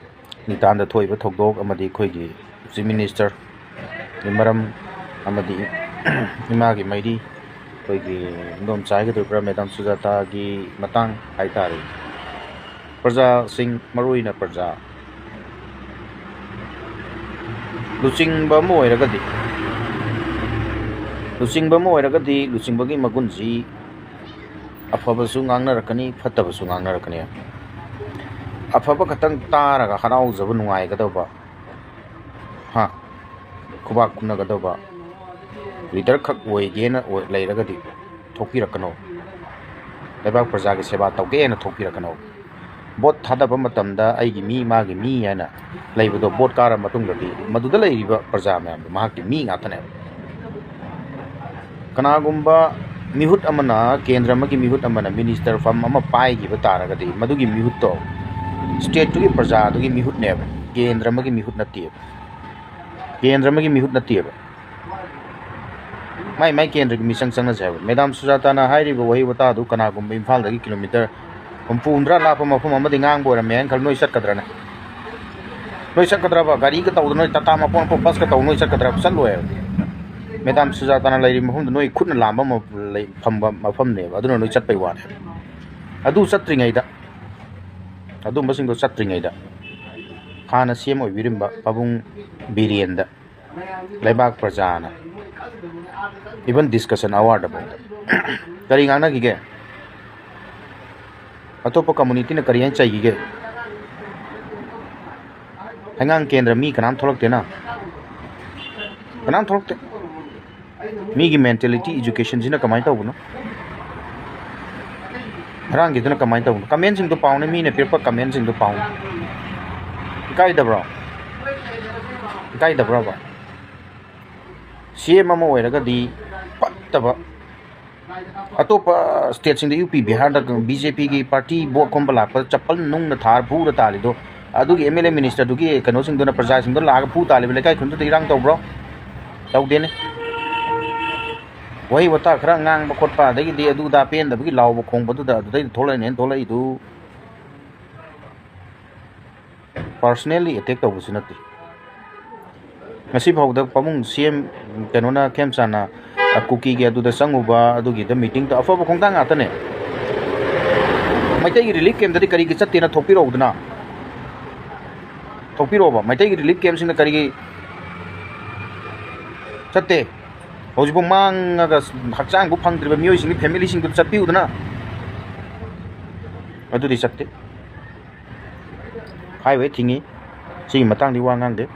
ꯅꯤꯇꯥꯟꯗ ꯊꯣꯛꯏꯕ ꯊꯧꯗꯣꯛ ꯑꯃꯗꯤ ꯑꯩꯈꯣꯏꯒꯤ Chief Ministerꯒꯤ ꯃꯔꯝ ꯑꯃꯗꯤ ꯏꯃꯥꯒꯤ ꯃꯩꯔꯤ, ꯑꯩꯈꯣꯏꯒꯤ ꯏꯟꯗꯣꯝꯆꯥ ꯍꯥꯏꯒꯗꯧꯔꯤꯕ꯭ꯔꯥ, Madam ꯁꯨꯖꯥꯇꯥꯒꯤ ꯃꯇꯥꯡ ꯍꯥꯏꯇꯥꯔꯦ꯫ ꯄ꯭ꯔꯖꯥꯁꯤꯡ, ꯃꯔꯨꯑꯣꯏꯅ ꯄ꯭ꯔꯖꯥ, ꯂꯨꯆꯤꯡꯕ ꯑꯃ ꯑꯣꯏꯔꯒꯗꯤ, ꯂꯨꯆꯤꯡꯕ ꯑꯃ ꯑꯣꯏꯔꯒꯗꯤ ꯂꯨꯆꯤꯡꯕꯒꯤ ꯃꯒꯨꯟꯁꯤ ꯑꯐꯕꯁꯨ ꯉꯥꯡꯅꯔꯛꯀꯅꯤ, ꯐꯠꯇꯕꯁꯨ ꯉꯥꯡꯅꯔꯛꯀꯅꯤ꯫ ꯑꯐꯕ ꯈꯛꯇꯪ ꯇꯥꯔꯒ ꯍꯔꯥꯎꯖꯕ, ꯅꯨꯡꯉꯥꯏꯒꯗꯧꯕ, ꯍꯥ, ꯈꯨꯕꯥꯛ ꯈꯨꯅꯒꯗꯧꯕ ꯂꯤꯗꯔ ꯈꯛ ꯑꯣꯏꯒꯦꯅ ꯑꯣꯏ-, ꯂꯩꯔꯒꯗꯤ ꯊꯣꯛꯄꯤꯔꯛꯀꯅꯣ꯫ ꯂꯩꯕꯥꯛ ꯄ꯭ꯔꯖꯥꯒꯤ ꯁꯦꯕꯥ ꯇꯧꯒꯦꯅ ꯊꯣꯛꯄꯤꯔꯛꯀꯅꯣ꯫ ꯚꯣꯠ ꯊꯥꯗꯕ ꯃꯇꯝꯗ ꯑꯩꯒꯤ ꯃꯤ, ꯃꯥꯒꯤ ꯃꯤ ꯍꯥꯏꯅ ꯂꯩꯕꯗꯣ, ꯚꯣꯠ ꯀꯥꯔ ꯃꯇꯨꯡꯗꯗꯤ ꯃꯗꯨꯗ ꯂꯩꯔꯤꯕ ꯄ꯭ꯔꯖꯥ ꯃꯌꯥꯝꯗꯣ ꯃꯍꯥꯛꯀꯤ ꯃꯤ ꯉꯥꯛꯇꯅꯦꯕ꯫ ꯀꯅꯥꯒꯨꯝꯕ ꯃꯤꯍꯨꯠ ꯑꯃꯅ, ꯀꯦꯟꯗ꯭ꯔ ꯑꯃꯒꯤ ꯃꯤꯍꯨꯠ ꯑꯃꯅ ꯃꯤꯅꯤꯁꯇꯔ ꯐꯝ ꯑꯃ ꯄꯥꯏꯈꯤꯕ ꯇꯥꯔꯒꯗꯤ, ꯃꯗꯨꯒꯤ ꯃꯤꯍꯨꯠꯇꯣ ꯁ꯭ꯇꯦꯠꯇꯨꯒꯤ ꯄ꯭ꯔꯖꯥꯗꯨꯒꯤ ꯃꯤꯍꯨꯠꯅꯦꯕ, ꯀꯦꯟꯗ꯭ꯔ ꯑꯃꯒꯤ ꯃꯤꯍꯨꯠ ꯅꯠꯇꯦꯕ꯫ ꯀꯦꯟꯗ꯭ꯔ ꯑꯃꯒꯤ ꯃꯤꯍꯨꯠ ꯅꯠꯇꯦꯕ꯫ ꯃꯥꯏ ꯃꯥꯏ ꯀꯦꯟꯗ꯭ꯔꯒꯤ ꯃꯤꯆꯪ ꯆꯪꯅꯁꯦ ꯍꯥꯏꯕ꯫ ꯃꯦꯗꯥꯝ ꯁꯨꯖꯥꯇꯥꯅ ꯍꯥꯏꯔꯤꯕ ꯋꯥꯍꯩ ꯋꯥꯇꯥꯗꯨ ꯀꯅꯥꯒꯨꯝꯕ ꯏꯝꯐꯥꯜꯗꯒꯤ ꯀꯤꯂꯣꯃꯤꯇꯔ ꯍꯨꯝꯐꯨ ꯍꯨꯝꯗ꯭ꯔꯥ ꯂꯥꯞꯄ ꯃꯐꯝ ꯑꯃꯗꯒꯤ ꯉꯥꯡꯕ ꯑꯣꯏꯔꯝꯃꯦ ꯍꯥꯏꯅ ꯈꯜꯂꯨ, ꯅꯣꯏ ꯆꯠꯀꯗ꯭ꯔꯅꯦ? ꯅꯣꯏ ꯆꯠꯀꯗ꯭ꯔꯕ? ꯒꯥꯔꯤꯒ ꯇꯧꯗꯅ ꯅꯣꯏ ꯇꯥꯇꯥ ꯃꯄꯣꯟ ꯃꯄꯣꯟ ꯕꯁꯀ ꯇꯧꯗꯅ ꯅꯣꯏ ꯆꯠꯀꯗ꯭ꯔꯕ? ꯆꯠꯂꯣꯏ ꯍꯥꯏꯕ꯫ ꯃꯦꯗꯥꯝ ꯁꯨꯖꯥꯇꯥꯅ ꯂꯩꯔꯤꯕ ꯃꯐꯝꯗꯨ ꯅꯣꯏ ꯈꯨꯠꯅ ꯂꯥꯝꯕ ꯃ-, ꯂꯩ-, ꯐꯝꯕ ꯃꯐꯝꯅꯦꯕ, ꯑꯗꯨꯅ ꯅꯣꯏ ꯆꯠꯄꯩ ꯋꯥꯅꯦ꯫ ꯑꯗꯨ ꯆꯠꯇ꯭ꯔꯤꯉꯩꯗ, ꯑꯗꯨꯝꯕꯁꯤꯡꯗꯣ ꯆꯠꯇ꯭ꯔꯤꯉꯩꯗ ꯍꯥꯟꯅ ꯁꯤ ꯑꯦꯝ ꯑꯣꯏꯕꯤꯔꯝꯕ ꯄꯥꯕꯨꯡ ꯕꯤꯔꯦꯟꯗ ꯂꯩꯕꯥꯛ ꯄ꯭ꯔꯖꯥꯅ even discussion hour ꯗꯐꯥꯎꯗ ꯀꯔꯤ ꯉꯥꯡꯅꯈꯤꯒꯦ? ꯑꯇꯣꯞꯄ community ꯅ ꯀꯔꯤ ꯍꯥꯏꯅ ꯆꯩꯈꯤꯒꯦ? ꯍꯩꯉꯥꯡ ꯀꯦꯟꯗ꯭ꯔ ꯃꯤ ꯀꯅꯥꯝ ꯊꯣꯛꯂꯛꯇꯦꯅ, ꯀꯅꯥꯝ ꯊꯣꯛꯂꯛꯇꯦ꯫ ꯃꯤꯒꯤ mentality, education ꯁꯤꯅ ꯀꯃꯥꯏꯅ ꯇꯧꯕꯅꯣ? ꯉꯔꯥꯡꯒꯤꯗꯨꯅ ꯀꯃꯥꯏꯅ ꯇꯧꯕꯅꯣ? Comment ꯁꯤꯡꯗꯣ ꯄꯥꯎꯅꯦ, ꯃꯤꯅ ꯄꯤꯔꯛꯄ comment ꯁꯤꯡꯗꯣ ꯄꯥꯎꯅꯦ꯫ ꯏꯀꯥꯏꯗꯕ꯭ꯔꯣ? ꯏꯀꯥꯏꯗꯕ꯭ꯔꯕ? ꯁꯤ ꯑꯦꯝ ꯑꯃ ꯑꯣꯏꯔꯒꯗꯤ ꯐꯠꯇꯕ, ꯑꯇꯣꯞꯄ state ꯁꯤꯡꯗ, ꯌꯨ ꯄꯤ, ꯕꯤꯍꯥꯔꯗ ꯕꯤ ꯖꯦ ꯄꯤꯒꯤ party ꯚꯣꯠ ꯈꯣꯝꯕ ꯂꯥꯛꯄꯗ ꯆꯄꯜ ꯅꯨꯡꯅ ꯊꯥꯔ ꯐꯨꯔ ꯇꯥꯜꯂꯤꯗꯣ, ꯑꯗꯨꯒꯤ ꯑꯦꯝ ꯑꯦꯜ ꯑꯦ minister ꯗꯨꯒꯤ ꯀꯩꯅꯣꯁꯤꯡꯗꯨꯅ, ꯄ꯭ꯔꯖꯥꯁꯤꯡꯗꯣ ꯂꯥꯛꯑꯒ ꯐꯨ ꯇꯥꯜꯂꯤꯕ ꯂꯩꯀꯥꯏ ꯈꯨꯟꯗꯨꯗ ꯏꯔꯥꯡ ꯇꯧꯕ꯭ꯔꯣ? ꯇꯧꯗꯦꯅꯦ꯫ ꯋꯥꯍꯩ ꯋꯥꯇꯥ ꯈꯔ ꯉꯥꯡꯕ ꯈꯣꯠꯄ, ꯑꯗꯒꯤꯗꯤ ꯑꯗꯨ ꯑꯗꯥ ꯄꯦꯟꯗꯕꯒꯤ ꯂꯥꯎꯕ ꯈꯣꯡꯕꯗꯨꯗ ꯑꯗꯨꯗꯩꯗ ꯊꯣꯛꯂꯛꯏꯅꯦꯅ ꯊꯣꯛꯂꯛꯏꯗꯨ꯫ Personally attack ꯇꯧꯕꯁꯨ ꯅꯠꯇꯦ꯫ ꯉꯁꯤ ꯐꯥꯎꯕꯗ ꯄꯥꯕꯨꯡ ꯁꯤ ꯑꯦꯝ, ꯀꯩꯅꯣꯅ, ꯈꯦꯝꯆꯥꯟꯅ, ꯑ, ꯀꯨꯀꯤꯒꯤ ꯑꯗꯨꯗ ꯆꯪꯉꯨꯕ, ꯑꯗꯨꯒꯤꯗ meeting ꯇꯧ-, ꯑꯐꯕ ꯈꯣꯡꯊꯥꯡ ꯉꯥꯛꯇꯅꯦ꯫ ꯃꯩꯇꯩꯒꯤ relief camp ꯇꯗꯤ ꯀꯔꯤꯒꯤ ꯆꯠꯇꯦꯅ ꯊꯣꯛꯄꯤꯔꯛꯎꯗꯅ? ꯊꯣꯛꯄꯤꯔꯛꯑꯣꯕ꯫ ꯃꯩꯇꯩꯒꯤ relief camp ꯁꯤꯡꯅ ꯀꯔꯤꯒꯤ ꯆꯠꯇꯦ? ꯍꯧꯖꯤꯛꯐꯥꯎ ꯃꯥꯡꯉꯒ ꯍꯛꯆꯥꯡꯕꯨ ꯐꯪꯗ꯭ꯔꯤꯕ ꯃꯤꯑꯣꯏꯁꯤꯡꯒꯤ family ꯁꯤꯡꯗꯨ ꯆꯠꯄꯤꯌꯨꯗꯅ꯫ ꯑꯗꯨꯗꯤ ꯆꯠꯇꯦ꯫ ꯍꯥꯏꯋꯦ ꯊꯤꯡꯉꯤ꯫ ꯁꯤꯒꯤ ꯃꯇꯥꯡꯗꯤ ꯋꯥ ꯉꯥꯡꯗꯦ꯫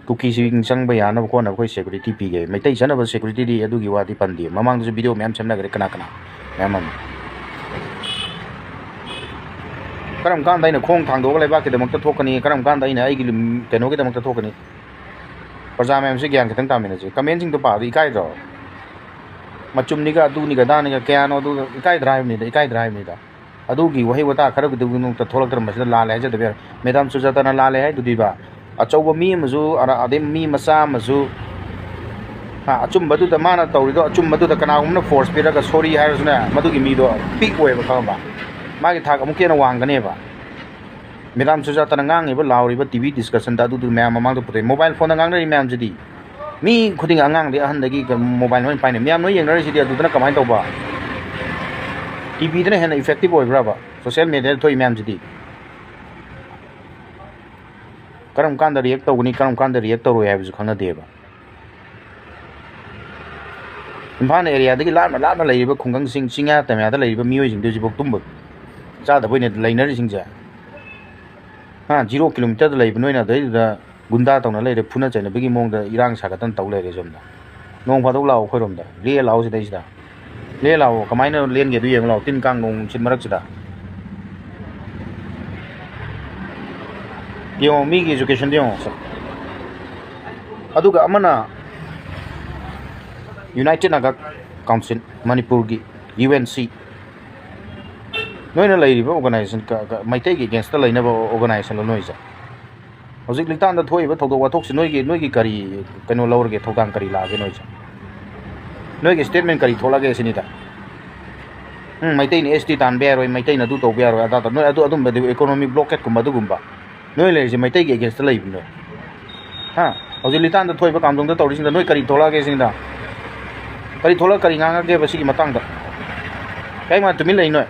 ꯀꯨꯀꯤꯁꯤꯡ ꯆꯪꯕ ꯌꯥꯅꯕ ꯈꯣꯠꯅꯕ ꯑꯩꯈꯣꯏ security ꯄꯤꯒꯦ꯫ ꯃꯩꯇꯩ ꯆꯠꯅꯕ securityꯗꯤ ꯑꯗꯨꯒꯤ ꯋꯥꯗꯤ ꯄꯟꯗꯦ꯫ ꯃꯃꯥꯡꯗꯁꯨ video ꯃꯌꯥꯝ ꯁꯦꯝꯅꯈ꯭ꯔꯦ, ꯀꯅꯥ ꯀꯅꯥ ꯃꯌꯥꯝ ꯑꯃ꯫ ꯀꯔꯝ ꯀꯥꯟꯗ ꯑꯩꯅ ꯈꯣꯡ ꯊꯥꯡꯗꯣꯛꯑꯒ ꯂꯩꯕꯥꯛꯀꯤꯗꯃꯛꯇ ꯊꯣꯛꯀꯅꯤ? ꯀꯔꯝ ꯀꯥꯟꯗ ꯑꯩꯅ ꯑꯩꯒꯤ ꯂꯨꯝ-, ꯀꯩꯅꯣꯒꯤꯗꯃꯛꯇ ꯊꯣꯛꯀꯅꯤ? ꯄ꯭ꯔꯖꯥ ꯃꯌꯥꯝꯁꯦ ꯒ꯭ꯌꯥꯟ ꯈꯤꯇꯪ ꯇꯥꯃꯤꯟꯅꯁꯦ꯫ Commentꯁꯤꯡꯗꯣ ꯄꯥꯕꯗ ꯏꯀꯥꯏꯗ꯭ꯔꯣ? ꯃꯆꯨꯝꯅꯤꯒ ꯑꯗꯨꯅꯤꯒ ꯑꯗꯥꯅꯤꯒ ꯀꯌꯥꯅꯣ ꯑꯗꯨꯒ ꯏꯀꯥꯏꯗ꯭ꯔꯥ ꯍꯥꯏꯕꯅꯤꯗ, ꯏꯀꯥꯏꯗ꯭ꯔꯥ ꯍꯥꯏꯕꯅꯤꯗ꯫ ꯑꯗꯨꯒꯤ ꯋꯥꯍꯩ ꯋꯥꯇꯥ ꯈꯔꯒꯤꯗꯃꯛꯇ ꯊꯣꯛꯂꯛꯇ꯭ꯔꯝꯕꯁꯤꯗ ꯂꯥꯜꯂꯦ ꯍꯥꯏꯖꯗꯕ ꯌꯥꯔꯣꯏ꯫ Madam ꯁꯨꯖꯥꯇꯥꯅ ꯂꯥꯜꯂꯦ ꯍꯥꯏꯗꯨꯗꯤꯕ, ꯑꯆꯧꯕ ꯃꯤ ꯑꯃꯁꯨ, ꯑꯔ-, ꯑꯗꯩ ꯃꯤ ꯃꯆꯥ ꯑꯃꯁꯨ, ꯍꯥ, ꯑꯆꯨꯝꯕꯗꯨꯗ ꯃꯥꯅ ꯇꯧꯔꯤꯗꯣ, ꯑꯆꯨꯝꯕꯗꯨꯗ ꯀꯅꯥꯒꯨꯝꯕꯅ force ꯄꯤꯔꯒ sorry ꯍꯥꯏꯔꯁꯨꯅꯦ, ꯃꯗꯨꯒꯤ ꯃꯤꯗꯣ ꯄꯤꯛ ꯑꯣꯏꯌꯦꯕ, ꯈꯪꯉꯕ? ꯃꯥꯒꯤ ꯊꯥꯛ ꯑꯃꯨꯛꯀ ꯍꯦꯟꯅ ꯋꯥꯡꯒꯅꯦꯕ꯫ Madam ꯁꯨꯖꯥꯇꯥꯅ ꯉꯥꯡꯉꯤꯕ, ꯂꯥꯎꯔꯤꯕ TV discussionꯗ ꯑꯗꯨꯗꯨ ꯃꯌꯥꯝ ꯃꯃꯥꯡꯗ ꯄꯨꯊꯣꯛꯑꯦ꯫ Mobile phoneꯗ ꯉꯥꯡꯅꯔꯤ ꯃꯌꯥꯝꯁꯤꯗꯤ, ꯃꯤ ꯈꯨꯗꯤꯡ, ꯑꯉꯥꯡꯗꯒꯤ ꯑꯍꯟꯗꯒꯤ mobile ꯂꯣꯏ ꯄꯥꯏꯅꯩ꯫ ꯃꯌꯥꯝ ꯂꯣꯏ ꯌꯦꯡꯅꯔꯤꯁꯤꯗꯤ ꯑꯗꯨꯗꯅ ꯀꯃꯥꯏꯅ ꯇꯧꯕ? TVꯗꯅ ꯍꯦꯟꯅ effective ꯑꯣꯏꯕ꯭ꯔꯕ? Social mediaꯗ ꯊꯣꯛꯏ ꯃꯌꯥꯝꯁꯤꯗꯤ꯫ ꯀꯔꯝ ꯀꯥꯟꯗ react ꯇꯧꯒꯅꯤ, ꯀꯔꯝ ꯀꯥꯟꯗ react ꯇꯧꯔꯣꯏ ꯍꯥꯏꯕꯁꯨ ꯈꯪꯅꯗꯦꯕ꯫ ꯏꯝꯐꯥꯜ areaꯗꯒꯤ ꯂꯥꯞꯅ ꯂꯥꯞꯅ ꯂꯩꯔꯤꯕ ꯈꯨꯡꯒꯪꯁꯤꯡ, ꯆꯤꯡꯌꯥ ꯇꯝꯌꯥꯗ ꯂꯩꯔꯤꯕ ꯃꯤꯑꯣꯏꯁꯤꯡꯗꯨ ꯍꯧꯖꯤꯛꯐꯥꯎ ꯇꯨꯝꯕ ꯆꯥꯗꯕ ꯑꯣꯏꯅ ꯂꯩꯅꯔꯤꯁꯤꯡꯁꯦ, ꯍꯥ, zero kilometerꯗ ꯂꯩꯕ ꯅꯣꯏꯅ ꯑꯗꯩꯗꯨꯗ ꯒꯨꯟꯗꯥ ꯇꯧꯅ ꯂꯩꯔꯦ, ꯐꯨꯅ ꯆꯩꯅꯕꯒꯤ ꯃꯑꯣꯡꯗ ꯏꯔꯥꯡ ꯁꯥꯒꯠꯇꯅ ꯇꯧ ꯂꯩꯔꯦ ꯁꯣꯝꯗ꯫ ꯅꯣꯡ ꯐꯥꯗꯣꯛ ꯂꯥꯛꯑꯣ ꯑꯩꯈꯣꯏꯔꯣꯝꯗ, ꯂꯦꯛꯑ ꯂꯥꯛꯑꯣ ꯁꯤꯗꯩꯁꯤꯗ꯫ ꯂꯦꯛꯑ ꯂꯥꯛꯑꯣ, ꯀꯃꯥꯏꯅ ꯂꯦꯟꯒꯦ ꯑꯗꯨ ꯌꯦꯡꯉꯨ ꯂꯥꯛꯑꯣ, ꯇꯤꯟ ꯀꯥꯡ ꯅꯣꯡ ꯅꯨꯡꯁꯤꯠ ꯃꯔꯛꯁꯤꯗ꯫ ꯌꯦꯡꯉꯣ, ꯃꯤꯒꯤ educationꯗ ꯌꯦꯡꯉꯣ꯫ ꯑꯗꯨꯒ ꯑꯃꯅ United Naga Council, ꯃꯅꯤꯄꯨꯔꯒꯤ UNC, ꯅꯣꯏꯅ ꯂꯩꯔꯤꯕ organization ꯀ-, ꯀ-, ꯃꯩꯇꯩꯒꯤ againstꯇ ꯂꯩꯅꯕ organizationꯂꯣ ꯅꯣꯏꯁꯦ? ꯍꯧꯖꯤꯛ ꯂꯤꯇꯥꯟꯗ ꯊꯣꯛꯏꯕ ꯊꯧꯗꯣꯛ ꯋꯥꯊꯣꯛꯁꯤ ꯅꯣꯏꯒꯤ, ꯅꯣꯏꯒꯤ ꯀꯔꯤ ꯀꯩꯅꯣ ꯂꯧꯔꯒꯦ, ꯊꯧꯗꯥꯡ ꯀꯔꯤ ꯂꯥꯛꯑꯒꯦ ꯅꯣꯏꯁꯦ? ꯅꯣꯏꯒꯤ statement ꯀꯔꯤ ꯊꯣꯛꯂꯛꯑꯒꯦ ꯁꯤꯅꯤꯗ꯫ ꯎꯝ, ꯃꯩꯇꯩꯅ ST ꯇꯥꯟꯕ ꯌꯥꯔꯣꯏ, ꯃꯩꯇꯩꯅ ꯑꯗꯨ ꯇꯧꯕ ꯌꯥꯔꯣꯏ, ꯑꯗꯥ ꯇꯧ-, ꯅꯣꯏ ꯑꯗꯨ ꯑꯗꯨꯝꯕꯗꯤ economic blockadeꯀꯨꯝꯕ ꯑꯗꯨꯒꯨꯝꯕ꯫ ꯅꯣꯏ ꯂꯩꯔꯤꯁꯦ ꯃꯩꯇꯩꯒꯤ againstꯇ ꯂꯩꯕꯅꯦ꯫ ꯍꯥ? ꯍꯧꯖꯤꯛ ꯂꯤꯇꯥꯟꯗ ꯊꯣꯛꯏꯕ ꯀꯥꯝꯖꯣꯡꯗ ꯇꯧꯔꯤꯁꯤꯡꯗ ꯅꯣꯏ ꯀꯔꯤ ꯊꯣꯛꯂꯛꯑꯒꯦ ꯁꯤꯅꯤꯗ? ꯀꯔꯤ ꯊꯣꯛꯂꯛ-, ꯀꯔꯤ ꯉꯥꯡꯉꯒꯦꯕ ꯁꯤꯒꯤ ꯃꯇꯥꯡꯗ? ꯀꯔꯤꯝ ꯇꯨꯃꯤꯟ ꯂꯩ ꯅꯣꯏ?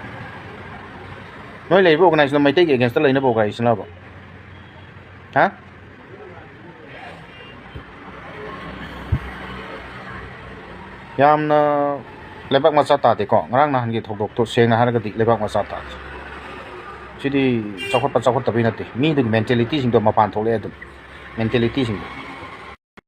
ꯅꯣꯏ ꯂꯩꯔꯤꯕ organizationꯗꯣ ꯃꯩꯇꯩꯒꯤ againstꯇ ꯂꯩꯅꯕ organizationꯂꯕ? ꯍꯥ? ꯌꯥꯝꯅ ꯂꯩꯕꯥꯛ ꯃꯆꯥ ꯇꯥꯗꯦꯀꯣ꯫ ꯉꯔꯥꯡ ꯅꯍꯥꯟꯒꯤ ꯊꯧꯗꯣꯛꯇꯣ ꯁꯦꯡꯅ ꯍꯥꯏꯔꯒꯗꯤ ꯂꯩꯕꯥꯛ ꯃꯆꯥ ꯇꯥꯗꯦ꯫ ꯁꯤꯗꯤ ꯆꯥꯎꯈꯠꯄ ꯆꯥꯎꯈꯠꯇꯕꯩ ꯅꯠꯇꯦ, ꯃꯤꯗꯨꯒꯤ ꯃꯦꯟꯇꯦꯂꯤꯇꯤꯁꯤꯡꯗꯣ ꯃꯄꯥꯟ ꯊꯣꯛꯂꯛꯑꯦ꯫ ꯑꯗꯨꯝ ꯃꯦꯟꯇꯦꯂꯤꯇꯤꯁꯤꯡꯗꯣ